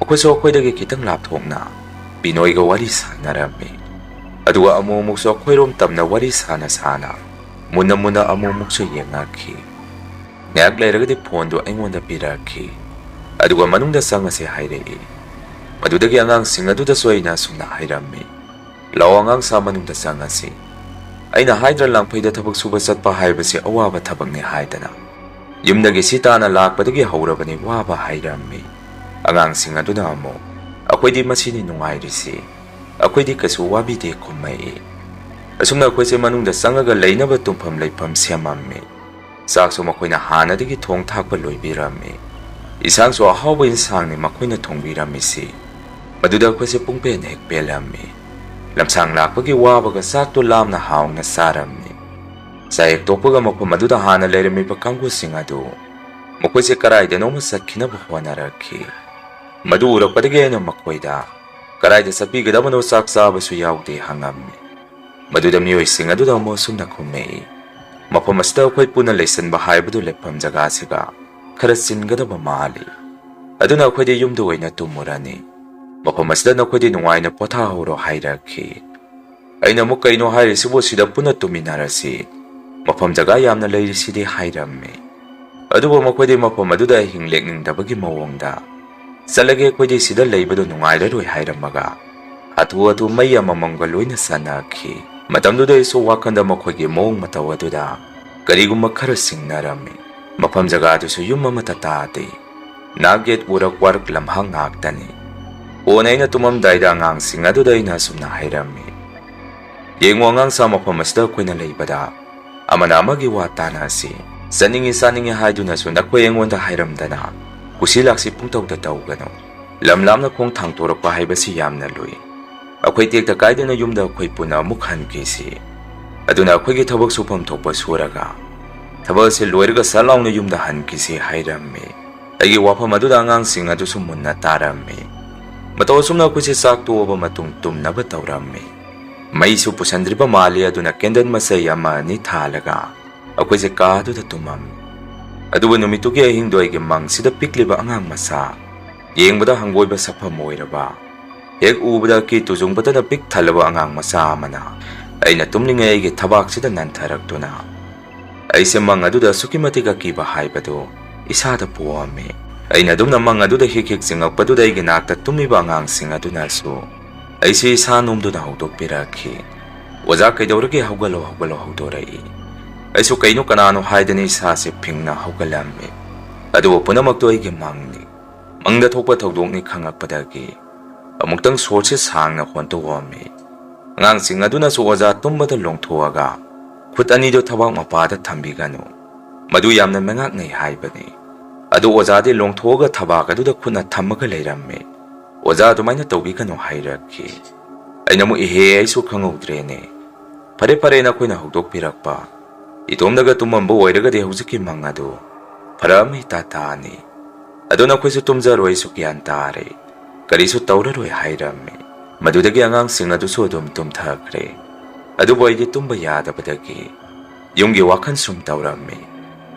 ꯃꯈꯣꯏꯁꯨ ꯑꯩꯈꯣꯏꯗꯒꯤ ꯈꯤꯇꯪ ꯂꯥꯞꯊꯣꯛꯅ ꯕꯤꯅꯣꯏꯒ ꯋꯥꯔꯤ ꯁꯥꯟꯅꯔꯝꯃꯤ꯫ ꯑꯗꯨꯒ ꯑꯃꯨꯛ ꯑꯃꯨꯛꯁꯨ ꯑꯩꯈꯣꯏꯔꯣꯝ ꯇꯝꯅ ꯋꯥꯔꯤ ꯁꯥꯅ ꯁꯥꯅ ꯃꯨꯟꯅ ꯃꯨꯟꯅ ꯑꯃꯨꯛ ꯑꯃꯨꯛꯁꯨ ꯌꯦꯡꯅꯈꯤ꯫ ꯉꯥꯏꯍꯥꯛ ꯂꯩꯔꯒꯗꯤ ꯐꯣꯟꯗꯨ ꯑꯩꯉꯣꯟꯗ ꯄꯤꯔꯛꯈꯤ꯫ ꯑꯗꯨꯒ "ꯃꯅꯨꯡꯗ ꯆꯪꯉꯁꯦ" ꯍꯥꯏꯔꯛꯏ꯫ ꯃꯗꯨꯗꯒꯤ ꯑꯉꯥꯡꯁꯤꯡ ꯑꯗꯨꯗꯁꯨ ꯑꯩꯅ ꯑꯁꯨꯝꯅ ꯍꯥꯏꯔꯝꯃꯤ, "ꯂꯥꯛꯑꯣ ꯑꯉꯥꯡꯁꯥ, ꯃꯅꯨꯡꯗ ꯆꯪꯉꯁꯤ꯫ ꯑꯩꯅ ꯍꯥꯏꯗ꯭ꯔ, ꯂꯥꯡꯐꯩꯗ ꯊꯕꯛ ꯁꯨꯕ ꯆꯠꯄ ꯍꯥꯏꯕꯁꯤ ꯑꯋꯥꯕ ꯊꯕꯛꯅꯤ" ꯍꯥꯏꯗꯅ꯫ "ꯌꯨꯝꯗꯒꯤ ꯁꯤ ꯇꯥꯅ ꯂꯥꯛꯄꯗꯒꯤ ꯍꯧꯔꯕꯅꯤ ꯋꯥꯕ" ꯍꯥꯏꯔꯝꯃꯤ꯫ ꯑꯉꯥꯡꯁꯤꯡ ꯑꯗꯨꯅ ꯑꯃꯨꯛ, "ꯑꯩꯈꯣꯏꯗꯤ ꯃꯁꯤꯅꯤ ꯅꯨꯡꯉꯥꯏꯔꯤꯁꯤ, ꯑꯩꯈꯣꯏꯗꯤ ꯀꯩꯁꯨ ꯋꯥꯕꯤꯗꯦ" ꯈꯨꯝꯃꯛꯏ꯫ ꯑꯁꯨꯝꯅ ꯑꯩꯈꯣꯏꯁꯦ ꯃꯅꯨꯡꯗ ꯆꯪꯉꯒ ꯂꯩꯅꯕ ꯇꯨꯝꯐꯝ ꯂꯩꯐꯝ ꯁꯦꯝꯃꯝꯃꯤ꯫ ꯆꯥꯛꯁꯨ ꯃꯈꯣꯏꯅ ꯍꯥꯟꯅꯗꯒꯤ ꯊꯣꯡ ꯊꯥꯛꯄ ꯂꯣꯏꯕꯤꯔꯝꯃꯤ꯫ ꯏꯟꯁꯥꯡꯁꯨ ꯑꯍꯥꯎꯕ ꯏꯟꯁꯥꯡꯅꯤ ꯃꯈꯣꯏꯅ ꯊꯣꯡꯕꯤꯔꯝꯃꯤꯁꯤ꯫ ꯃꯗꯨꯗ ꯑꯩꯈꯣꯏꯁꯦ ꯄꯨꯡꯄꯦꯟ ꯍꯦꯛ ꯄꯦꯜꯂꯝꯃꯤ꯫ ꯂꯝꯁꯥꯡ ꯂꯥꯛꯄꯒꯤ ꯋꯥꯕꯒ ꯆꯥꯛꯇꯨ ꯂꯥꯝꯅ ꯍꯥꯎꯅ ꯆꯥꯔꯝꯃꯤ꯫ ꯆꯥꯛ ꯍꯦꯛ ꯇꯣꯛꯄꯒ ꯃꯐꯝ ꯑꯗꯨꯗ ꯍꯥꯟꯅ ꯂꯩꯔꯝꯃꯤꯕ ꯀꯥꯡꯕꯨꯁꯤꯡ ꯑꯗꯨ ꯃꯈꯣꯏꯁꯦ ꯀꯗꯥꯏꯗꯅꯣꯃ ꯆꯠꯈꯤꯅꯕ ꯍꯣꯠꯅꯔꯛꯈꯤ꯫ ꯃꯗꯨ ꯎꯔꯛꯄꯗꯒꯤ ꯑꯩꯅ ꯃꯈꯣꯏꯗ "ꯀꯗꯥꯏꯗ ꯆꯠꯄꯤꯒꯗꯕꯅꯣ, ꯆꯥꯛ ꯆꯥꯕꯁꯨ ꯌꯥꯎꯗꯦ" ꯍꯪꯉꯝꯃꯤ꯫ ꯃꯗꯨꯗ ꯃꯤꯑꯣꯏꯁꯤꯡ ꯑꯗꯨꯅ ꯑꯃꯨꯛ ꯑꯁꯨꯝꯅ ꯈꯨꯝꯃꯛꯏ, "ꯃꯐꯝ ꯑꯁꯤꯗ ꯑꯩꯈꯣꯏ ꯄꯨꯟꯅ ꯂꯩꯁꯤꯟꯕ ꯍꯥꯏꯕꯗꯨ ꯂꯩꯐꯝ ꯖꯒꯥꯁꯤꯒ ꯈꯔ ꯆꯤꯟꯒꯗꯕ ꯃꯥꯜꯂꯤ꯫ ꯑꯗꯨꯅ ꯑꯩꯈꯣꯏꯗꯤ ꯌꯨꯝꯗ ꯑꯣꯏꯅ ꯇꯨꯝꯃꯨꯔꯅꯤ꯫ "ꯃꯐꯝ ꯑꯁꯤꯗ ꯅꯈꯣꯏꯗꯤ ꯅꯨꯡꯉꯥꯏꯅ ꯄꯣꯊꯥꯍꯧꯔꯣ" ꯍꯥꯏꯔꯛꯈꯤ꯫ ꯑꯩꯅ ꯑꯃꯨꯛ "ꯀꯩꯅꯣ ꯍꯥꯏꯔꯤꯁꯤꯕꯨ? ꯁꯤꯗ ꯄꯨꯟꯅ ꯇꯨꯝꯃꯤꯟꯅꯔꯁꯤ, ꯃꯐꯝ ꯖꯒꯥ ꯌꯥꯝꯅ ꯂꯩꯔꯤꯁꯤꯗꯤ" ꯍꯥꯏꯔꯝꯃꯤ꯫ ꯑꯗꯨꯕꯨ ꯃꯈꯣꯏꯗꯤ ꯃꯐꯝ ꯑꯗꯨꯗ ꯑꯍꯤꯡ ꯂꯦꯛꯅꯤꯡꯗꯕꯒꯤ ꯃꯑꯣꯡꯗ, "ꯆꯠꯂꯒꯦ, ꯑꯩꯈꯣꯏꯗꯤ ꯁꯤꯗ ꯂꯩꯕꯗꯨ ꯅꯨꯡꯉꯥꯏꯔꯔꯣꯏ" ꯍꯥꯏꯔꯝꯃꯒ ꯍꯥꯊꯨ ꯍꯥꯊꯨ ꯃꯩ ꯑꯃꯃꯝꯒ ꯂꯣꯏꯅ ꯆꯥꯟꯅꯈꯤ꯫ ꯃꯇꯝꯗꯨꯗ ꯑꯩꯁꯨ ꯋꯥꯈꯜꯗ ꯃꯈꯣꯏꯒꯤ ꯃꯑꯣꯡ ꯃꯇꯧ ꯑꯗꯨꯗ ꯀꯔꯤꯒꯨꯝꯕ ꯈꯔ ꯆꯤꯡꯅꯔꯝꯃꯤ꯫ ꯃꯐꯝ ꯖꯒꯥꯗꯨꯁꯨ ꯌꯨꯝ ꯑꯃꯠꯇ ꯇꯥꯗꯦ꯫ ꯅꯥꯛ ꯌꯦꯠ ꯎꯔꯛ ꯋꯥꯔꯛ ꯂꯝꯍꯥꯡ ꯉꯥꯛꯇꯅꯤ꯫ ꯀꯣꯟꯅ ꯑꯩꯅ ꯇꯨꯝꯃꯝꯗꯥꯏꯗ ꯑꯉꯥꯡꯁꯤꯡ ꯑꯗꯨꯗ ꯑꯩꯅ ꯑꯁꯨꯝꯅ ꯍꯥꯏꯔꯝꯃꯤ, "ꯌꯦꯡꯉꯨ ꯑꯉꯥꯡꯁꯥ, ꯃꯐꯝ ꯑꯁꯤꯗ ꯑꯩꯈꯣꯏꯅ ꯂꯩꯕꯗ ꯑꯃꯅ ꯑꯃꯒꯤ ꯋꯥ ꯇꯥꯅ ꯑꯁꯤ, ꯆꯠꯅꯤꯡꯉꯤ ꯆꯥꯅꯤꯡꯉꯤ ꯍꯥꯏꯗꯨꯅꯁꯨ ꯅꯈꯣꯏ ꯑꯩꯉꯣꯟꯗ ꯍꯥꯏꯔꯝꯗꯅ ꯀꯨꯁꯤ ꯂꯥꯛꯁꯤ ꯄꯨꯡꯇꯧꯗ ꯇꯧꯒꯅꯨ꯫ ꯂꯝ ꯂꯥꯞꯅ ꯈꯣꯡ ꯊꯥꯡꯇꯣꯔꯛꯄ ꯍꯥꯏꯕꯁꯤ ꯌꯥꯝꯅ ꯂꯨꯏ꯫ ꯑꯩꯈꯣꯏ ꯇꯦꯛꯇ ꯀꯥꯏꯗꯅ ꯌꯨꯝꯗ ꯑꯩꯈꯣꯏ ꯄꯨꯟꯅ ꯑꯃꯨꯛ ꯍꯟꯈꯤꯁꯤ꯫ ꯑꯗꯨꯅ ꯑꯩꯈꯣꯏꯒꯤ ꯊꯕꯛ ꯁꯨꯐꯝ ꯊꯣꯛꯄ ꯁꯨꯔꯒ ꯊꯕꯛ ꯑꯁꯤ ꯂꯣꯏꯔꯒ ꯁꯠ ꯂꯥꯎꯅ ꯌꯨꯝꯗ ꯍꯟꯈꯤꯁꯤ" ꯍꯥꯏꯔꯝꯃꯤ꯫ ꯑꯩꯒꯤ ꯋꯥꯐꯝ ꯑꯗꯨꯗ ꯑꯉꯥꯡꯁꯤꯡ ꯑꯗꯨꯁꯨ ꯃꯨꯟꯅ ꯇꯥꯔꯝꯃꯤ꯫ ꯃꯇꯧ ꯑꯁꯨꯝꯅ ꯑꯩꯈꯣꯏꯁꯦ ꯆꯥꯛ ꯇꯣꯛꯑꯕ ꯃꯇꯨꯡ ꯇꯨꯝꯅꯕ ꯇꯧꯔꯝꯃꯤ꯫ ꯃꯩꯁꯨ ꯄꯨꯁꯟꯗ꯭ꯔꯤꯕ ꯃꯥꯜꯂꯤ, ꯑꯗꯨꯅ ꯀꯦꯟꯗꯜ ꯃꯆꯩ ꯑꯃ ꯑꯅꯤ ꯊꯥꯜꯂꯒ ꯑꯩꯈꯣꯏꯁꯦ ꯀꯥ ꯑꯗꯨꯗ ꯇꯨꯝꯃꯝꯃꯤ꯫ ꯑꯗꯨꯕꯨ ꯅꯨꯃꯤꯠꯇꯨꯒꯤ ꯑꯍꯤꯡꯗꯣ ꯑꯩꯒꯤ ꯃꯪꯁꯤꯗ ꯄꯤꯛꯂꯤꯕ ꯑꯉꯥꯡ ꯃꯆꯥ, ꯌꯦꯡꯕꯗ ꯍꯪꯒꯣꯏꯕ ꯁꯛꯐꯝ ꯑꯣꯏꯔꯕ, ꯍꯦꯛ ꯎꯕꯗ ꯀꯤ ꯇꯨꯖꯨꯡꯕꯗꯅ ꯄꯤꯛ ꯊꯜꯂꯕ ꯑꯉꯥꯡ ꯃꯆꯥ ꯑꯃꯅ ꯑꯩꯅ ꯇꯨꯝꯂꯤꯉꯩ ꯑꯩꯒꯤ ꯊꯕꯥꯛꯁꯤꯗ ꯅꯟꯊꯔꯛꯇꯨꯅ, ꯑꯩꯁꯦ ꯃꯪ ꯑꯗꯨꯗ ꯑꯁꯨꯛꯀꯤ ꯃꯇꯤꯛ ꯑꯀꯤꯕ ꯍꯥꯏꯕꯗꯨ ꯏꯁꯥꯗ ꯄꯣꯛꯑꯝꯃꯤ꯫ ꯑꯩꯅ ꯑꯗꯨꯝꯅ ꯃꯪ ꯑꯗꯨꯗ ꯍꯤꯛ ꯍꯤꯛ ꯆꯤꯡꯉꯛꯄꯗꯨꯗ ꯑꯩꯒꯤ ꯅꯥꯛꯇ ꯇꯨꯝꯃꯤꯕ ꯑꯉꯥꯡꯁꯤꯡ ꯑꯗꯨꯅꯁꯨ ꯑꯩꯁꯦ ꯏꯁꯥ ꯅꯣꯝꯗꯨꯅ ꯍꯧꯗꯣꯛꯄꯤꯔꯛꯈꯤ꯫ "ꯑꯣꯖꯥ, ꯀꯩꯗꯧꯔꯒꯦ? ꯍꯧꯒꯠꯂꯣ, ꯍꯧꯒꯠꯂꯣ" ꯍꯧꯗꯣꯔꯛꯏ꯫ ꯑꯩꯁꯨ ꯀꯩꯅꯣ ꯀꯅꯥꯅꯣ ꯍꯥꯏꯗꯅ ꯏꯁꯥꯁꯦ ꯐꯤꯡꯅ ꯍꯧꯒꯠꯂꯝꯃꯤ꯫ ꯑꯗꯨꯕꯨ ꯄꯨꯝꯅꯃꯛꯇꯣ ꯑꯩꯒꯤ ꯃꯪꯅꯤ꯫ ꯃꯪꯗ ꯊꯣꯛꯄ ꯊꯧꯗꯣꯛꯅꯤ ꯈꯪꯉꯛꯄꯗꯒꯤ ꯑꯃꯨꯛꯇꯪ ꯁꯣꯔꯁꯦ ꯁꯥꯡꯅ ꯍꯣꯟꯇꯣꯛꯑꯝꯃꯤ꯫ ꯑꯉꯥꯡꯁꯤꯡ ꯑꯗꯨꯅꯁꯨ ꯑꯣꯖꯥ ꯇꯨꯝꯕꯗ ꯂꯣꯡꯊꯣꯛꯑꯒ ꯈꯨꯠ ꯑꯅꯤꯗꯨ ꯊꯕꯥꯛ ꯃꯄꯥꯗ ꯊꯝꯕꯤꯒꯅꯨ, ꯃꯗꯨ ꯌꯥꯝꯅ ꯃꯉꯥꯛꯅꯩ ꯍꯥꯏꯕꯅꯤ꯫ ꯑꯗꯨ ꯑꯣꯖꯥꯗꯤ ꯂꯣꯡꯊꯣꯛꯑꯒ ꯊꯕꯥꯛ ꯑꯗꯨꯗ ꯈꯨꯠꯅ ꯊꯝꯃꯒ ꯂꯩꯔꯝꯃꯤ꯫ "ꯑꯣꯖꯥ, ꯑꯗꯨꯃꯥꯏꯅ ꯇꯧꯕꯤꯒꯅꯨ" ꯍꯥꯏꯔꯛꯈꯤ꯫ ꯑꯩꯅ ꯑꯃꯨꯛ, "ꯏꯍꯦ, ꯑꯩꯁꯨ ꯈꯪꯍꯧꯗ꯭ꯔꯦꯅꯦ꯫ ꯐꯔꯦ ꯐꯔꯦ, ꯅꯈꯣꯏꯅ ꯍꯧꯗꯣꯛꯄꯤꯔꯛꯄ꯫ ꯏꯇꯣꯝꯗꯒ ꯇꯨꯝꯃꯝꯕ ꯑꯣꯏꯔꯒꯗꯤ ꯍꯧꯖꯤꯛꯀꯤ ꯃꯪ ꯑꯗꯨ ꯐꯔꯛ ꯑꯃ ꯏꯇꯥ ꯇꯥꯅꯤ꯫ ꯑꯗꯨ ꯅꯈꯣꯏꯁꯨ ꯇꯨꯝꯖꯔꯣ, ꯑꯩꯁꯨ ꯒ꯭ꯌꯥꯟ ꯇꯥꯔꯦ, ꯀꯔꯤꯁꯨ ꯇꯧꯔꯔꯣꯏ" ꯍꯥꯏꯔꯝꯃꯤ꯫ ꯃꯗꯨꯗꯒꯤ ꯑꯉꯥꯡꯁꯤꯡ ꯑꯗꯨꯁꯨ ꯑꯗꯨꯝ ꯇꯨꯝꯊꯈ꯭ꯔꯦ꯫ ꯑꯗꯨꯕꯨ ꯑꯩꯗꯤ ꯇꯨꯝꯕ ꯌꯥꯗꯕꯗꯒꯤ ꯌꯨꯝꯒꯤ ꯋꯥꯈꯜ ꯁꯨꯝ ꯇꯧꯔꯝꯃꯤ꯫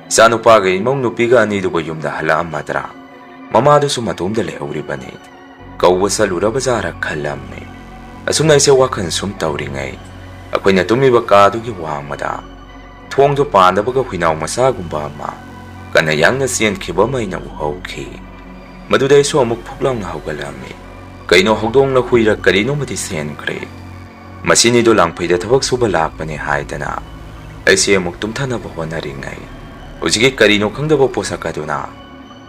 ꯏꯆꯥꯅꯨꯄꯥꯒ ꯏꯃꯧ ꯅꯨꯄꯤꯒ ꯑꯅꯤꯗꯨꯕꯨ ꯌꯨꯝꯗ ꯍꯜꯂꯛꯑꯝꯃꯗ꯭ꯔꯥ? ꯃꯃꯥꯗꯨꯁꯨ ꯃꯇꯣꯝꯗ ꯂꯩꯍꯧꯔꯤꯕꯅꯤ꯫ ꯀꯧꯕ ꯆꯠꯂꯨꯔꯕ ꯖꯥꯔ ꯈꯜꯂꯝꯃꯤ꯫ ꯑꯁꯨꯝꯅ ꯑꯩꯁꯦ ꯋꯥꯈꯜ ꯁꯨꯝ ꯇꯧꯔꯤꯉꯩ, ꯑꯩꯈꯣꯏꯅ ꯇꯨꯝꯃꯤꯕ ꯀꯥꯗꯨꯒꯤ ꯋꯥꯡꯃꯗ ꯊꯣꯡꯗꯣ ꯄꯥꯟꯗꯕꯒ ꯍꯨꯏꯅꯥꯎ ꯃꯆꯥꯒꯨꯝꯕ ꯑꯃ ꯀꯟꯅ ꯌꯥꯡꯅ ꯆꯦꯟꯈꯤꯕ ꯑꯃ ꯑꯩꯅ ꯎꯍꯧꯈꯤ꯫ ꯃꯗꯨꯗ ꯑꯩꯁꯨ ꯑꯃꯨꯛ ꯐꯨꯛ ꯂꯥꯎꯅ ꯍꯧꯒꯠꯂꯝꯃꯤ꯫ ꯀꯩꯅꯣ, ꯍꯧꯗꯣꯡꯂ ꯍꯨꯏꯔ ꯀꯔꯤꯅꯣꯃꯗꯤ ꯆꯦꯟꯈ꯭ꯔꯦ꯫ ꯃꯁꯤꯅꯤꯗꯣ ꯂꯥꯡꯐꯩꯗ ꯊꯕꯛ ꯁꯨꯕ ꯂꯥꯛꯄꯅꯦ ꯍꯥꯏꯗꯅ ꯑꯩꯁꯦ ꯑꯃꯨꯛ ꯇꯨꯝꯊꯅꯕ ꯍꯣꯠꯅꯔꯤꯉꯩ, ꯍꯧꯖꯤꯛꯀꯤ ꯀꯔꯤꯅꯣ ꯈꯪꯗꯕ ꯄꯣꯠꯁꯛ ꯑꯗꯨꯅ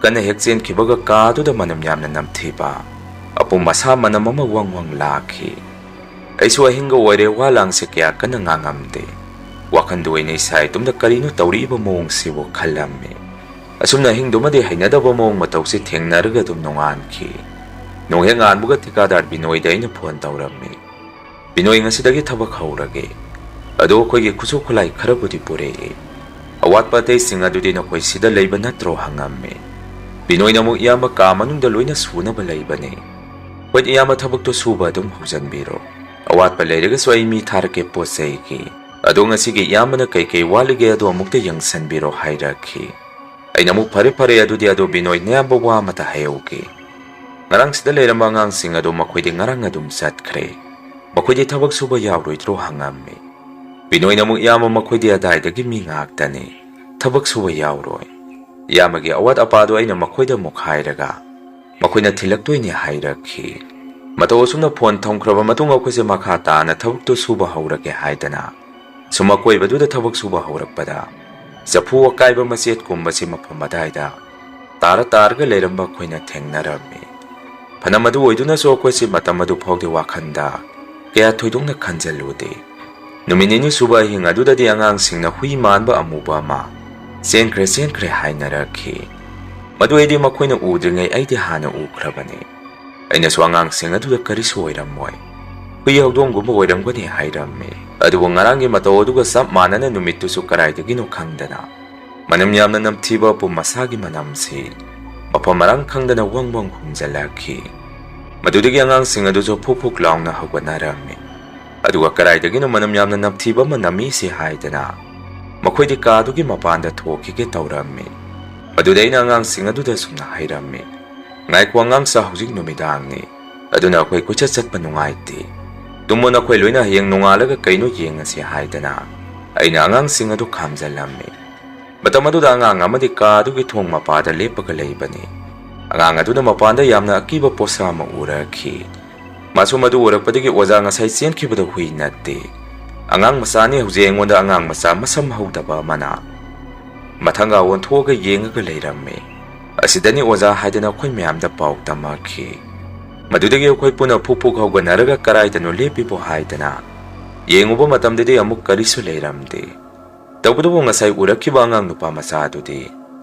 ꯀꯟꯅ ꯍꯦꯛ ꯆꯦꯟꯈꯤꯕꯒ ꯀꯥꯗꯨꯗ ꯃꯅꯝ ꯌꯥꯝꯅ ꯅꯝꯊꯤꯕ ꯑꯄꯨꯝ ꯑꯁꯥ ꯃꯅꯝ ꯑꯃ ꯋꯪ ꯋꯪ ꯂꯥꯛꯈꯤ꯫ ꯑꯩꯁꯨ ꯑꯍꯤꯡꯒ ꯑꯣꯏꯔꯦ, ꯋꯥ ꯂꯥꯡꯁꯦ ꯀꯌꯥ ꯀꯟꯅ ꯉꯥꯡꯉꯝꯗꯦ꯫ ꯋꯥꯈꯟꯗ ꯑꯣꯏꯅ ꯏꯁꯥ ꯏꯇꯣꯝꯇ ꯀꯔꯤꯅꯣ ꯇꯧꯔꯛꯏꯕ ꯃꯑꯣꯡꯁꯤꯕꯨ ꯈꯜꯂꯝꯃꯤ꯫ ꯑꯁꯨꯝꯅ ꯑꯍꯤꯡꯗꯨꯃꯗꯤ ꯍꯩꯅꯗꯕ ꯃꯑꯣꯡ ꯃꯇꯧꯁꯤ ꯊꯦꯡꯅꯔꯒ ꯑꯗꯨꯝ ꯅꯣꯡꯉꯥꯟꯈꯤ꯫ ꯅꯣꯡ ꯍꯦꯛ ꯉꯥꯟꯕꯒ ꯊꯤꯀꯥꯗꯥꯔ ꯕꯤꯅꯣꯏꯗ ꯑꯩꯅ ꯐꯣꯟ ꯇꯧꯔꯝꯃꯤ꯫ "ꯕꯤꯅꯣꯏ, ꯉꯁꯤꯗꯒꯤ ꯊꯕꯛ ꯍꯧꯔꯒꯦ꯫ ꯑꯗꯣ ꯑꯩꯈꯣꯏꯒꯤ ꯈꯨꯠꯁꯨ ꯈꯨꯠꯂꯥꯏ ꯈꯔꯕꯨꯗꯤ ꯄꯨꯔꯛꯑꯦ꯫ ꯑꯋꯥꯠꯄ ꯑꯇꯩꯁꯤꯡ ꯑꯗꯨꯗꯤ ꯅꯈꯣꯏ ꯁꯤꯗ ꯂꯩꯕ ꯅꯠꯇ꯭ꯔꯣ?" ꯍꯪꯉꯝꯃꯤ꯫ ꯕꯤꯅꯣꯏꯅ ꯑꯃꯨꯛ, "ꯏꯌꯥꯝꯕ, ꯀꯥ ꯃꯅꯨꯡꯗ ꯂꯣꯏꯅ ꯁꯨꯅꯕ ꯂꯩꯕꯅꯤ꯫ ꯍꯣꯏ ꯏꯌꯥꯝꯕ, ꯊꯕꯛꯇꯣ ꯁꯨꯕ ꯑꯗꯨꯝ ꯍꯧꯖꯤꯟꯕꯤꯔꯣ꯫ ꯑꯋꯥꯠꯄ ꯂꯩꯔꯒꯁꯨ ꯑꯩ ꯃꯤ ꯊꯥꯔꯛꯀꯦ ꯄꯣꯠ ꯆꯩꯒꯤ꯫ ꯑꯗꯣ ꯉꯁꯤꯒꯤ ꯏꯌꯥꯝꯕꯅ ꯀꯩꯀꯩ ꯋꯥꯠꯂꯤꯒꯦ ꯑꯗꯣ ꯑꯃꯨꯛꯇ ꯌꯦꯡꯁꯟꯕꯤꯔꯣ" ꯍꯥꯏꯔꯛꯈꯤ꯫ ꯑꯩꯅ ꯑꯃꯨꯛ, "ꯐꯔꯦ ꯐꯔꯦ, ꯑꯗꯨꯗꯤ ꯑꯗꯣ ꯕꯤꯅꯣꯏ, ꯅꯌꯥꯝꯕ ꯋꯥ ꯑꯃꯇ ꯍꯥꯏꯍꯧꯒꯦ꯫ ꯉꯔꯥꯡ ꯁꯤꯗ ꯂꯩꯔꯝꯕ ꯑꯉꯥꯡꯁꯤꯡ ꯑꯗꯣ ꯃꯈꯣꯏꯗꯤ ꯉꯔꯥꯡ ꯑꯗꯨꯝ ꯆꯠꯈ꯭ꯔꯦ꯫ ꯃꯈꯣꯏꯗꯤ ꯊꯕꯛ ꯁꯨꯕ ꯌꯥꯎꯔꯣꯏꯗ꯭ꯔꯣ?" ꯍꯪꯉꯝꯃꯤ꯫ ꯕꯤꯅꯣꯏꯅ ꯑꯃꯨꯛ, "ꯏꯌꯥꯝꯕ, ꯃꯈꯣꯏꯗꯤ ꯑꯗꯥꯏꯗꯒꯤ ꯃꯤ ꯉꯥꯛꯇꯅꯤ꯫ ꯊꯕꯛ ꯁꯨꯕ ꯌꯥꯎꯔꯣꯏ꯫ ꯏꯌꯥꯝꯕꯒꯤ ꯑꯋꯥꯠ ꯑꯄꯥꯗꯣ ꯑꯩꯅ ꯃꯈꯣꯏꯗ ꯑꯃꯨꯛ ꯍꯥꯏꯔꯒ ꯃꯈꯣꯏꯅ ꯊꯤꯜꯂꯛꯇꯣꯏꯅꯦ" ꯍꯥꯏꯔꯛꯈꯤ꯫ ꯃꯇꯧ ꯑꯁꯨꯝꯅ ꯐꯣꯟ ꯊꯝꯈ꯭ꯔꯕ ꯃꯇꯨꯡ ꯑꯩꯈꯣꯏꯁꯦ ꯃꯈꯥ ꯇꯥꯅ ꯊꯕꯛꯇꯣ ꯁꯨꯕ ꯍꯧꯔꯒꯦ ꯍꯥꯏꯗꯅ ꯁꯨꯝ ꯑꯀꯣꯏꯕꯗꯨꯗ ꯊꯕꯛ ꯁꯨꯕ ꯍꯧꯔꯛꯄꯗ ꯆꯐꯨ ꯑꯀꯥꯏꯕ ꯃꯆꯦꯠꯀꯨꯝꯕꯁꯤ ꯃꯐꯝ ꯑꯗꯥꯏꯗ ꯇꯥꯔ ꯇꯥꯔꯒ ꯂꯩꯔꯝꯕ ꯑꯩꯈꯣꯏꯅ ꯊꯦꯡꯅꯔꯝꯃꯤ꯫ ꯐꯅ ꯃꯗꯨ ꯑꯣꯏꯗꯨꯅꯁꯨ ꯑꯩꯈꯣꯏꯁꯤ ꯃꯇꯝ ꯑꯗꯨ ꯐꯥꯎꯗꯤ ꯋꯥꯈꯜꯗ ꯀꯌꯥ ꯊꯣꯏꯗꯣꯛꯅ ꯈꯟꯖꯜꯂꯨꯗꯦ꯫ ꯅꯨꯃꯤꯠ ꯅꯤꯅꯤ ꯁꯨꯕ ꯑꯍꯤꯡ ꯑꯗꯨꯗꯗꯤ ꯑꯉꯥꯡꯁꯤꯡꯅ ꯍꯨꯏ ꯃꯥꯟꯕ ꯑꯃꯨꯕ ꯑꯃ "ꯆꯦꯟꯈ꯭ꯔꯦ, ꯆꯦꯟꯈ꯭ꯔꯦ" ꯍꯥꯏꯅꯔꯛꯈꯤ꯫ ꯃꯗꯨ ꯑꯩꯗꯤ ꯃꯈꯣꯏꯅ ꯎꯗ꯭ꯔꯤꯉꯩ ꯑꯩꯗꯤ ꯍꯥꯟꯅ ꯎꯈ꯭ꯔꯕꯅꯤ꯫ ꯑꯩꯅꯁꯨ ꯑꯉꯥꯡꯁꯤꯡ ꯑꯗꯨꯗ "ꯀꯔꯤꯁꯨ ꯑꯣꯏꯔꯝꯃꯣꯏ, ꯍꯨꯏ ꯍꯧꯗꯣꯡꯒꯨꯝꯕ ꯑꯣꯏꯔꯝꯒꯅꯤ" ꯍꯥꯏꯔꯝꯃꯤ꯫ ꯑꯗꯨꯕꯨ ꯉꯔꯥꯡꯒꯤ ꯃꯇꯧ ꯑꯗꯨꯒ ꯆꯞ ꯃꯥꯟꯅꯅ ꯅꯨꯃꯤꯠꯇꯨꯁꯨ ꯀꯗꯥꯏꯗꯒꯤꯅꯣ ꯈꯪꯗꯅ ꯃꯅꯝ ꯌꯥꯝꯅ ꯅꯝꯊꯤꯕ ꯑꯄꯨꯝ ꯑꯁꯥꯒꯤ ꯃꯅꯝꯁꯤ ꯃꯐꯝ ꯃꯔꯥꯡ ꯈꯪꯗꯅ ꯋꯪ ꯋꯪ ꯍꯨꯝꯖꯤꯜꯂꯛꯈꯤ꯫ ꯃꯗꯨꯗꯒꯤ ꯑꯉꯥꯡꯁꯤꯡ ꯑꯗꯨꯁꯨ ꯐꯨꯛ ꯐꯨꯛ ꯂꯥꯎꯅ ꯍꯧꯒꯠꯅꯔꯝꯃꯤ꯫ ꯑꯗꯨꯒ ꯀꯗꯥꯏꯗꯒꯤꯅꯣ ꯃꯅꯝ ꯌꯥꯝꯅ ꯅꯝꯊꯤꯕ ꯑꯃ ꯅꯝꯃꯤꯁꯤ ꯍꯥꯏꯗꯅ ꯃꯈꯣꯏꯗꯤ ꯀꯥꯗꯨꯒꯤ ꯃꯄꯥꯟꯗ ꯊꯣꯛꯈꯤꯒꯦ ꯇꯧꯔꯝꯃꯤ꯫ ꯃꯗꯨꯗ ꯑꯩꯅ ꯑꯉꯥꯡꯁꯤꯡ ꯑꯗꯨꯗ ꯁꯨꯝꯅ ꯍꯥꯏꯔꯝꯃꯤ, "ꯉꯥꯏꯈꯣ ꯑꯉꯥꯡꯁꯥ, ꯍꯧꯖꯤꯛ ꯅꯨꯃꯤꯗꯥꯡꯅꯤ, ꯑꯗꯨꯅ ꯑꯩꯈꯣꯏ ꯀꯣꯏꯆꯠ ꯆꯠꯄ ꯅꯨꯡꯉꯥꯏꯇꯦ꯫ ꯇꯨꯝꯃꯣ ꯅꯈꯣꯏ ꯂꯣꯏꯅ, ꯍꯌꯦꯡ ꯅꯣꯡꯉꯥꯜꯂꯒ ꯀꯩꯅꯣ ꯌꯦꯡꯉꯁꯤ" ꯍꯥꯏꯗꯅ ꯑꯩꯅ ꯑꯉꯥꯡꯁꯤꯡ ꯑꯗꯨ ꯈꯥꯝꯖꯜꯂꯝꯃꯤ꯫ ꯃꯇꯝ ꯑꯗꯨꯗ ꯑꯉꯥꯡ ꯑꯃꯗꯤ ꯀꯥ ꯑꯗꯨꯒꯤ ꯊꯣꯡ ꯃꯄꯥꯗ ꯂꯦꯞꯄꯒ ꯂꯩꯕꯅꯤ꯫ ꯑꯉꯥꯡ ꯑꯗꯨꯅ ꯃꯄꯥꯟꯗ ꯌꯥꯝꯅ ꯑꯀꯤꯕ ꯄꯣꯠꯁꯥ ꯑꯃ ꯎꯔꯛꯈꯤ꯫ ꯃꯥꯁꯨ ꯃꯗꯨ ꯎꯔꯛꯄꯗꯒꯤ ꯑꯣꯖꯥ ꯉꯁꯥꯏ ꯆꯦꯟꯈꯤꯕꯗꯣ ꯍꯨꯏ ꯅꯠꯇꯦ꯫ ꯑꯉꯥꯡ ꯃꯆꯥꯅꯤ, ꯍꯧꯖꯤꯛ ꯑꯩꯉꯣꯟꯗ ꯑꯉꯥꯡ ꯃꯆꯥ ꯃꯁꯝ ꯍꯧꯗꯕ ꯑꯃꯅ ꯃꯊꯪꯒ ꯑꯣꯟꯊꯣꯛꯑꯒ ꯌꯦꯡꯉꯒ ꯂꯩꯔꯝꯃꯤ꯫ "ꯑꯁꯤꯗꯅꯤ ꯑꯣꯖꯥ" ꯍꯥꯏꯗꯅ ꯑꯩꯈꯣꯏ ꯃꯌꯥꯝꯗ ꯄꯥꯎ ꯇꯝꯃꯛꯈꯤ꯫ ꯃꯗꯨꯗꯒꯤ ꯑꯩꯈꯣꯏ ꯄꯨꯟꯅ ꯐꯨꯛ ꯐꯨꯛ ꯍꯧꯒꯠꯅꯔꯒ "ꯀꯔꯥꯏꯗꯅꯣ ꯂꯦꯞꯄꯤꯕꯣ?" ꯍꯥꯏꯗꯅ ꯌꯦꯡꯉꯨꯕ ꯃꯇꯝꯗꯗꯤ ꯑꯃꯨꯛ ꯀꯔꯤꯁꯨ ꯂꯩꯔꯝꯗꯦ꯫ ꯇꯧꯕꯇꯕꯨ ꯉꯁꯥꯏ ꯎꯔꯛꯈꯤꯕ ꯑꯉꯥꯡ ꯅꯨꯄꯥ ꯃꯆꯥ ꯑꯗꯨꯗꯤ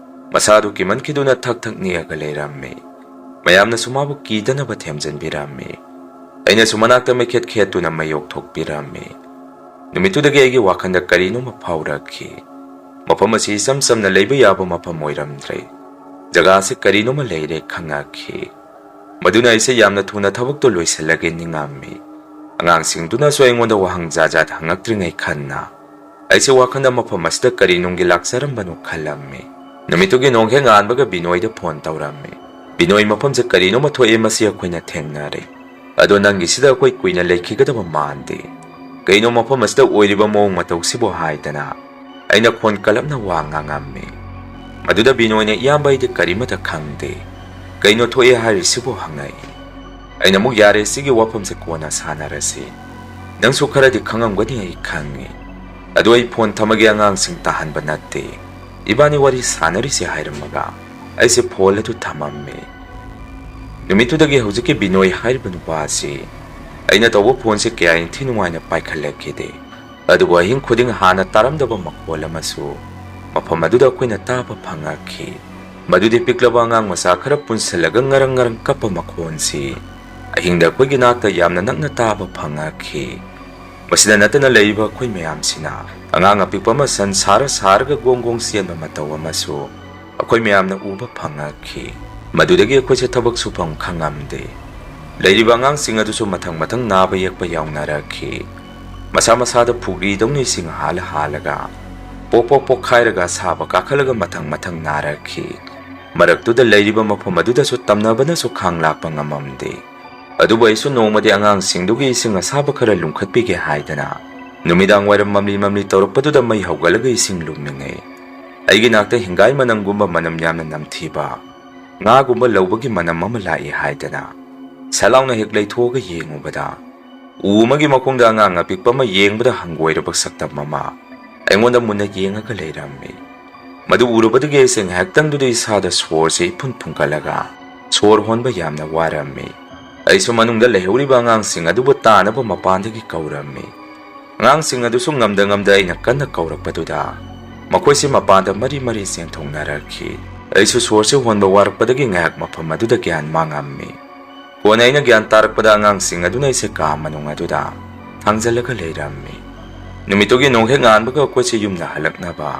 ꯃꯁꯥꯗꯨ ꯀꯤꯃꯟꯈꯤꯗꯨꯅ ꯊꯛ ꯊꯛ ꯅꯤꯛꯑꯒ ꯂꯩꯔꯝꯃꯤ꯫ ꯃꯌꯥꯝꯅꯁꯨ ꯃꯥꯕꯨ ꯀꯤꯗꯅꯕ ꯊꯦꯝꯖꯤꯟꯕꯤꯔꯝꯃꯤ꯫ ꯑꯩꯅꯁꯨ ꯃꯅꯥꯛꯇ ꯃꯩꯈꯦꯠ ꯈꯦꯠꯇꯨꯅ ꯃꯩ ꯌꯣꯛꯊꯣꯛꯄꯤꯔꯝꯃꯤ꯫ ꯅꯨꯃꯤꯠꯇꯨꯗꯒꯤ ꯑꯩꯒꯤ ꯋꯥꯈꯜꯗ ꯀꯔꯤꯅꯣꯃ ꯐꯥꯎꯔꯛꯈꯤ꯫ ꯃꯐꯝ ꯑꯁꯤ ꯏꯆꯝ ꯆꯝꯅ ꯂꯩꯕ ꯌꯥꯕ ꯃꯐꯝ ꯑꯣꯏꯔꯝꯗ꯭ꯔꯦ꯫ ꯖꯒꯥ ꯑꯁꯤ ꯀꯔꯤꯅꯣꯃ ꯂꯩꯔꯦ ꯈꯪꯉꯛꯈꯤ꯫ ꯃꯗꯨꯅ ꯑꯩꯁꯦ ꯌꯥꯝꯅ ꯊꯨꯅ ꯊꯕꯛꯇꯣ ꯂꯣꯏꯁꯤꯜꯂꯒꯦ ꯅꯤꯡꯉꯝꯃꯤ꯫ ꯑꯉꯥꯡꯁꯤꯡꯗꯨꯅꯁꯨ ꯑꯩꯉꯣꯟꯗ ꯋꯥꯍꯪ ꯖꯥꯠ ꯖꯥꯠ ꯍꯪꯉꯛꯇ꯭ꯔꯤꯉꯩ ꯈꯟꯅ ꯑꯩꯁꯦ ꯋꯥꯈꯜꯗ ꯃꯐꯝ ꯑꯁꯤꯗ ꯀꯔꯤ ꯅꯨꯡꯒꯤ ꯂꯥꯛꯆꯔꯝꯕꯅꯣ ꯈꯜꯂꯝꯃꯤ꯫ ꯅꯨꯃꯤꯠꯇꯨꯒꯤ ꯅꯣꯡ ꯍꯦꯛ ꯉꯥꯟꯕꯒ ꯕꯤꯅꯣꯏꯗ ꯐꯣꯟ ꯇꯧꯔꯝꯃꯤ꯫ "ꯕꯤꯅꯣꯏ, ꯃꯐꯝꯁꯦ ꯀꯔꯤꯅꯣꯃ ꯊꯣꯛꯑꯦ, ꯃꯁꯤ ꯑꯩꯈꯣꯏꯅ ꯊꯦꯡꯅꯔꯦ꯫ ꯑꯗꯣ ꯅꯪꯒꯤ ꯁꯤꯗ ꯑꯩꯈꯣꯏ ꯀꯨꯏꯅ ꯂꯩꯈꯤꯒꯗꯕ ꯃꯥꯟꯗꯦ꯫ ꯀꯩꯅꯣ ꯃꯐꯝ ꯑꯁꯤꯗ ꯑꯣꯏꯔꯤꯕ ꯃꯑꯣꯡ ꯃꯇꯧꯁꯤꯕꯨ?" ꯍꯥꯏꯗꯅ ꯑꯩꯅ ꯈꯣꯟ ꯀꯜꯂꯞꯅ ꯋꯥ ꯉꯥꯡꯉꯝꯃꯤ꯫ ꯃꯗꯨꯗ ꯕꯤꯅꯣꯏꯅ, "ꯏꯌꯥꯝꯕ, ꯑꯩꯗꯤ ꯀꯔꯤꯃꯇ ꯈꯪꯗꯦ꯫ ꯀꯩꯅꯣ ꯊꯣꯛꯑꯦ ꯍꯥꯏꯔꯤꯁꯤꯕꯨ?" ꯍꯪꯉꯛꯏ꯫ ꯑꯩꯅ ꯑꯃꯨꯛ, "ꯌꯥꯔꯦ, ꯁꯤꯒꯤ ꯋꯥꯐꯝꯁꯦ ꯀꯣꯟꯅ ꯁꯥꯟꯅꯔꯁꯤ꯫ ꯅꯪꯁꯨ ꯈꯔꯗꯤ ꯈꯪꯉꯝꯒꯅꯤ ꯑꯩ ꯈꯪꯉꯤ꯫ ꯑꯗꯣ ꯑꯩ ꯐꯣꯟ ꯊꯝꯃꯒꯦ, ꯑꯉꯥꯡꯁꯤꯡ ꯇꯥꯍꯟꯕ ꯅꯠꯇꯦ꯫ ꯏꯕꯥꯅꯤ ꯋꯥꯔꯤ ꯁꯥꯟꯅꯔꯤꯁꯦ" ꯍꯥꯏꯔꯝꯃꯒ ꯑꯩꯁꯦ ꯐꯣꯟ ꯑꯗꯨ ꯊꯝꯃꯝꯃꯤ꯫ ꯅꯨꯃꯤꯠꯇꯨꯗꯒꯤ ꯍꯧꯖꯤꯛꯀꯤ ꯕꯤꯅꯣꯏ ꯍꯥꯏꯔꯤꯕ ꯅꯨꯄꯥ ꯑꯁꯤ ꯑꯩꯅ ꯇꯧꯕ ꯐꯣꯟꯁꯦ ꯀꯌꯥ ꯏꯟꯊꯤ ꯅꯨꯡꯉꯥꯏꯅ ꯄꯥꯏꯈꯠꯂꯛꯈꯤꯗꯦ꯫ ꯑꯗꯨꯕꯨ ꯑꯍꯤꯡ ꯈꯨꯗꯤꯡ ꯍꯥꯟꯅ ꯇꯥꯔꯝꯗꯕ ꯃꯈꯣꯜ ꯑꯃꯁꯨ ꯃꯐꯝ ꯑꯗꯨꯗ ꯑꯩꯈꯣꯏꯅ ꯇꯥꯕ ꯐꯪꯉꯛꯈꯤ꯫ ꯃꯗꯨꯗꯤ ꯄꯤꯛꯂꯕ ꯑꯉꯥꯡ ꯃꯆꯥ ꯈꯔ ꯄꯨꯟꯁꯤꯜꯂꯒ ꯉꯔꯪ ꯉꯔꯪ ꯀꯞꯄ ꯃꯈꯣꯟꯁꯤ ꯑꯍꯤꯡꯗ ꯑꯩꯈꯣꯏꯒꯤ ꯅꯥꯛꯇ ꯌꯥꯝꯅ ꯅꯛꯅ ꯇꯥꯕ ꯐꯪꯉꯛꯈꯤ꯫ ꯃꯁꯤꯗ ꯅꯠꯇꯅ ꯂꯩꯔꯤꯕ ꯑꯩꯈꯣꯏ ꯃꯌꯥꯝꯁꯤꯅ ꯑꯉꯥꯡ ꯑꯄꯤꯛꯄ ꯑꯃ ꯁꯟ ꯁꯥꯔ ꯁꯥꯔꯒ ꯒꯣꯡ ꯒꯣꯡ ꯆꯦꯟꯕ ꯃꯇꯧ ꯑꯃꯁꯨ ꯑꯩꯈꯣꯏ ꯃꯌꯥꯝꯅ ꯎꯕ ꯐꯪꯉꯛꯈꯤ꯫ ꯃꯗꯨꯗꯒꯤ ꯑꯩꯈꯣꯏꯁꯦ ꯊꯕꯛ ꯁꯨꯐꯝ ꯈꯪꯉꯝꯗꯦ꯫ ꯂꯩꯔꯤꯕ ꯑꯉꯥꯡꯁꯤꯡ ꯑꯗꯨꯁꯨ ꯃꯊꯪ ꯃꯊꯪ ꯅꯥꯕ ꯌꯦꯛꯄ ꯌꯥꯎꯅꯔꯛꯈꯤ꯫ ꯃꯁꯥ ꯃꯁꯥꯗ ꯐꯨꯒ꯭ꯔꯤꯗꯧꯅ ꯏꯁꯤꯡ ꯍꯥꯜꯂ ꯍꯥꯜꯂꯒ, ꯄꯣꯛ ꯄꯣꯛ ꯄꯣꯛꯈꯥꯏꯔꯒ ꯑꯁꯥꯕ ꯀꯥꯈꯠꯂꯒ ꯃꯊꯪ ꯃꯊꯪ ꯅꯥꯔꯛꯈꯤ꯫ ꯃꯔꯛꯇꯨꯗ ꯂꯩꯔꯤꯕ ꯃꯐꯝ ꯑꯗꯨꯗꯁꯨ ꯇꯝꯅꯕꯅꯁꯨ ꯈꯥꯡ ꯂꯥꯛꯄ ꯉꯝꯃꯝꯗꯦ꯫ ꯑꯗꯨꯕꯨ ꯑꯩꯁꯨ ꯅꯣꯡꯃꯗꯤ ꯑꯉꯥꯡꯁꯤꯡꯗꯨꯒꯤ ꯏꯁꯤꯡ ꯑꯁꯥꯕ ꯈꯔ ꯂꯨꯝꯈꯠꯄꯤꯒꯦ ꯍꯥꯏꯗꯅ ꯅꯨꯃꯤꯗꯥꯡ ꯋꯥꯏꯔꯝ ꯃꯝꯂꯤ ꯃꯝꯂꯤ ꯇꯧꯔꯛꯄꯗꯨꯗ ꯃꯩ ꯍꯧꯒꯠꯂꯒ ꯏꯁꯤꯡ ꯂꯨꯝꯃꯤꯉꯩ ꯑꯩꯒꯤ ꯅꯥꯛꯇ ꯍꯤꯡꯒꯥꯏ ꯃꯅꯝꯒꯨꯝꯕ ꯃꯅꯝ ꯌꯥꯝꯅ ꯅꯝꯊꯤꯕ ꯉꯥꯒꯨꯝꯕ ꯂꯧꯕꯒꯤ ꯃꯅꯝ ꯑꯃ ꯂꯥꯛꯏ ꯍꯥꯏꯗꯅ ꯁꯠ ꯂꯥꯎꯅ ꯍꯦꯛ ꯂꯩꯊꯣꯛꯑꯒ ꯌꯦꯡꯉꯨꯕꯗ ꯎ ꯑꯃꯒꯤ ꯃꯈꯣꯡꯗ ꯑꯉꯥꯡ ꯑꯄꯤꯛꯄ ꯑꯃ ꯌꯦꯡꯕꯗ ꯍꯪꯒꯣꯏꯔꯕ ꯁꯛꯇꯝ ꯑꯃ ꯑꯩꯉꯣꯟꯗ ꯃꯨꯟꯅ ꯌꯦꯡꯉꯒ ꯂꯩꯔꯝꯃꯤ꯫ ꯃꯗꯨ ꯎꯔꯨꯕꯗꯒꯤ ꯑꯩꯁꯦ ꯉꯥꯏꯍꯥꯛꯇꯪꯗꯨꯗ ꯏꯁꯥꯗ ꯁꯣꯔꯁꯦ ꯏꯐꯨꯟ ꯐꯨꯟꯒꯠꯂꯒ ꯁꯣꯔ ꯍꯣꯟꯕ ꯌꯥꯝꯅ ꯋꯥꯔꯝꯃꯤ꯫ ꯑꯩꯁꯨ ꯃꯅꯨꯡꯗ ꯂꯩꯍꯧꯔꯤꯕ ꯑꯉꯥꯡꯁꯤꯡ ꯑꯗꯨꯕꯨ ꯇꯥꯅꯕ ꯃꯄꯥꯟꯗꯒꯤ ꯀꯧꯔꯝꯃꯤ꯫ ꯑꯉꯥꯡꯁꯤꯡ ꯑꯗꯨꯁꯨ ꯉꯝꯗ ꯉꯝꯗ ꯑꯩꯅ ꯀꯟꯅ ꯀꯧꯔꯛꯄꯗꯨꯗ ꯃꯈꯣꯏꯁꯦ ꯃꯄꯥꯟꯗ ꯃꯔꯤ ꯃꯔꯤ ꯆꯦꯟꯊꯣꯛꯅꯔꯛꯈꯤ꯫ ꯑꯩꯁꯨ ꯁꯣꯔꯁꯦ ꯍꯣꯟꯕ ꯋꯥꯔꯛꯄꯗꯒꯤ ꯉꯥꯏꯍꯥꯛ ꯃꯐꯝ ꯑꯗꯨꯗ ꯒ꯭ꯌꯥꯟ ꯃꯥꯡꯉꯝꯃꯤ꯫ ꯀꯣꯟꯅ ꯑꯩꯅ ꯒ꯭ꯌꯥꯟ ꯇꯥꯔꯛꯄꯗ ꯑꯉꯥꯡꯁꯤꯡ ꯑꯗꯨꯅ ꯑꯩꯁꯦ ꯀꯥ ꯃꯅꯨꯡ ꯑꯗꯨꯗ ꯊꯥꯡꯖꯜꯂꯒ ꯂꯩꯔꯝꯃꯤ꯫ ꯅꯨꯃꯤꯠꯇꯨꯒꯤ ꯅꯣꯡꯍꯦꯛ ꯉꯥꯟꯕꯒ ꯑꯩꯈꯣꯏꯁꯦ ꯌꯨꯝꯗ ꯍꯜꯂꯛꯅꯕ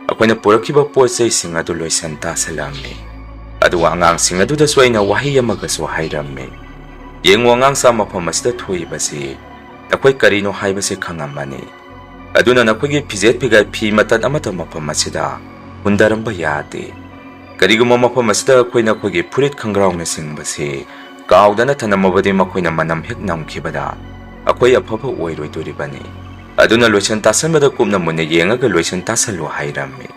ꯑꯩꯈꯣꯏꯅ ꯄꯨꯔꯛꯈꯤꯕ ꯄꯣꯠ ꯆꯩꯁꯤꯡ ꯑꯗꯨ ꯂꯣꯏꯁꯟ ꯇꯥꯁꯜꯂꯝꯃꯤ꯫ ꯑꯗꯨꯒ ꯑꯉꯥꯡꯁꯤꯡ ꯑꯗꯨꯗꯁꯨ ꯑꯩꯅ ꯋꯥꯍꯩ ꯑꯃꯒꯁꯨ ꯍꯥꯏꯔꯝꯃꯤ, "ꯌꯦꯡꯉꯨ, ꯑꯉꯥꯡꯁꯥ, ꯃꯐꯝ ꯑꯁꯤꯗ ꯊꯣꯛꯏꯕꯁꯤ ꯅꯈꯣꯏ ꯀꯔꯤꯅꯣ ꯍꯥꯏꯕꯁꯤ ꯈꯪꯉꯝꯃꯅꯤ꯫ ꯑꯗꯨꯅ ꯅꯈꯣꯏꯒꯤ ꯐꯤꯖꯦꯠ ꯐꯤꯒꯥꯏ ꯐꯤ ꯃꯇꯠ ꯑꯃꯠꯇ ꯃꯐꯝ ꯑꯁꯤꯗ ꯍꯨꯟꯗꯔꯝꯕ ꯌꯥꯗꯦ꯫ ꯀꯔꯤꯒꯨꯝꯕ ꯃꯐꯝ ꯑꯁꯤꯗ ꯑꯩꯈꯣꯏ ꯅꯈꯣꯏꯒꯤ ꯐꯨꯔꯤꯠ ꯈꯪꯒ꯭ꯔꯥꯎꯅꯆꯤꯡꯕꯁꯤ ꯀꯥꯎꯗꯅ ꯊꯅꯝꯃꯕꯗꯤ ꯃꯈꯣꯏꯅ ꯃꯅꯝ ꯍꯦꯛ ꯅꯝꯈꯤꯕꯗ ꯑꯩꯈꯣꯏ ꯑꯐꯕ ꯑꯣꯏꯔꯣꯏꯗꯣꯔꯤꯕꯅꯤ꯫ ꯑꯗꯨꯅ ꯂꯣꯏꯁꯟ ꯇꯥꯁꯟꯕꯗ ꯀꯨꯞꯅ ꯃꯨꯟꯅ ꯌꯦꯡꯉꯒ ꯂꯣꯏꯁꯟ ꯇꯥꯁꯜꯂꯨ" ꯍꯥꯏꯔꯝꯃꯤ꯫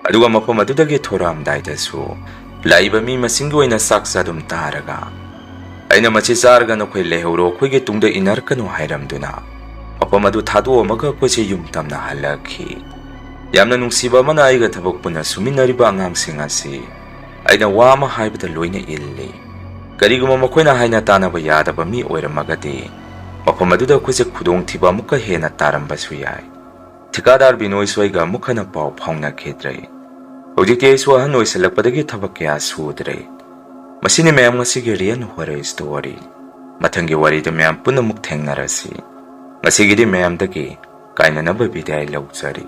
ꯑꯗꯨꯒ ꯃꯐꯝ ꯑꯗꯨꯗꯒꯤ ꯊꯣꯔꯛꯑꯝꯗꯥꯏꯗꯁꯨ ꯂꯥꯛꯏꯕ ꯃꯤ ꯃꯁꯤꯡꯒꯤ ꯑꯣꯏꯅ ꯆꯥꯛ ꯆꯥꯗꯨꯝ ꯇꯥꯔꯒ ꯑꯩꯅ "ꯃꯁꯤ ꯆꯥꯔꯒ ꯅꯈꯣꯏ ꯂꯩꯍꯧꯔꯣ, ꯑꯩꯈꯣꯏꯒꯤ ꯇꯨꯡꯗ ꯏꯟꯅꯔꯛꯀꯅꯨ" ꯍꯥꯏꯔꯝꯗꯨꯅ ꯃꯐꯝ ꯑꯗꯨ ꯊꯥꯗꯣꯛꯑꯝꯃꯒ ꯑꯩꯈꯣꯏꯁꯦ ꯌꯨꯝ ꯇꯝꯅ ꯍꯜꯂꯛꯈꯤ꯫ ꯌꯥꯝꯅ ꯅꯨꯡꯁꯤꯕ ꯑꯃꯅ, ꯑꯩꯒ ꯊꯕꯛ ꯄꯨꯟꯅ ꯁꯨꯃꯤꯟꯅꯔꯤꯕ ꯑꯉꯥꯡꯁꯤꯡ ꯑꯁꯤ ꯑꯩꯅ ꯋꯥ ꯑꯃ ꯍꯥꯏꯕꯗ ꯂꯣꯏꯅ ꯏꯜꯂꯤ꯫ ꯀꯔꯤꯒꯨꯝꯕ ꯃꯈꯣꯏꯅ ꯍꯥꯏꯅ ꯇꯥꯅꯕ ꯌꯥꯗꯕ ꯃꯤ ꯑꯣꯏꯔꯝꯃꯒꯗꯤ ꯃꯐꯝ ꯑꯗꯨꯗ ꯑꯩꯈꯣꯏꯁꯦ ꯈꯨꯗꯣꯡꯊꯤꯕ ꯑꯃꯨꯛꯀ ꯍꯦꯟꯅ ꯇꯥꯔꯝꯕꯁꯨ ꯌꯥꯏ꯫ ꯊꯤꯀꯥꯗꯥꯔ ꯕꯤꯅꯣꯏꯁꯨ ꯑꯩꯒ ꯑꯃꯨꯛ ꯍꯟꯅ ꯄꯥꯎ ꯐꯥꯎꯅꯈꯤꯗ꯭ꯔꯦ꯫ ꯍꯧꯖꯤꯛꯇꯤ ꯑꯩꯁꯨ ꯑꯍꯟ ꯑꯣꯏꯁꯜꯂꯛꯄꯗꯒꯤ ꯊꯕꯛ ꯀꯌꯥ ꯁꯨꯗ꯭ꯔꯦ꯫ ꯃꯁꯤꯅꯤ ꯃꯌꯥꯝ ꯉꯁꯤꯒꯤ Real Horror Story꯫ ꯃꯊꯪꯒꯤ ꯋꯥꯔꯤꯗ ꯃꯌꯥꯝ ꯄꯨꯟꯅ ꯑꯃꯨꯛ ꯊꯦꯡꯅꯔꯁꯤ꯫ ꯉꯁꯤꯒꯤꯗꯤ ꯃꯌꯥꯝꯗꯒꯤ ꯀꯥꯏꯅꯅꯕ ꯕꯤꯗꯥꯏ ꯂꯧꯖꯔꯤ꯫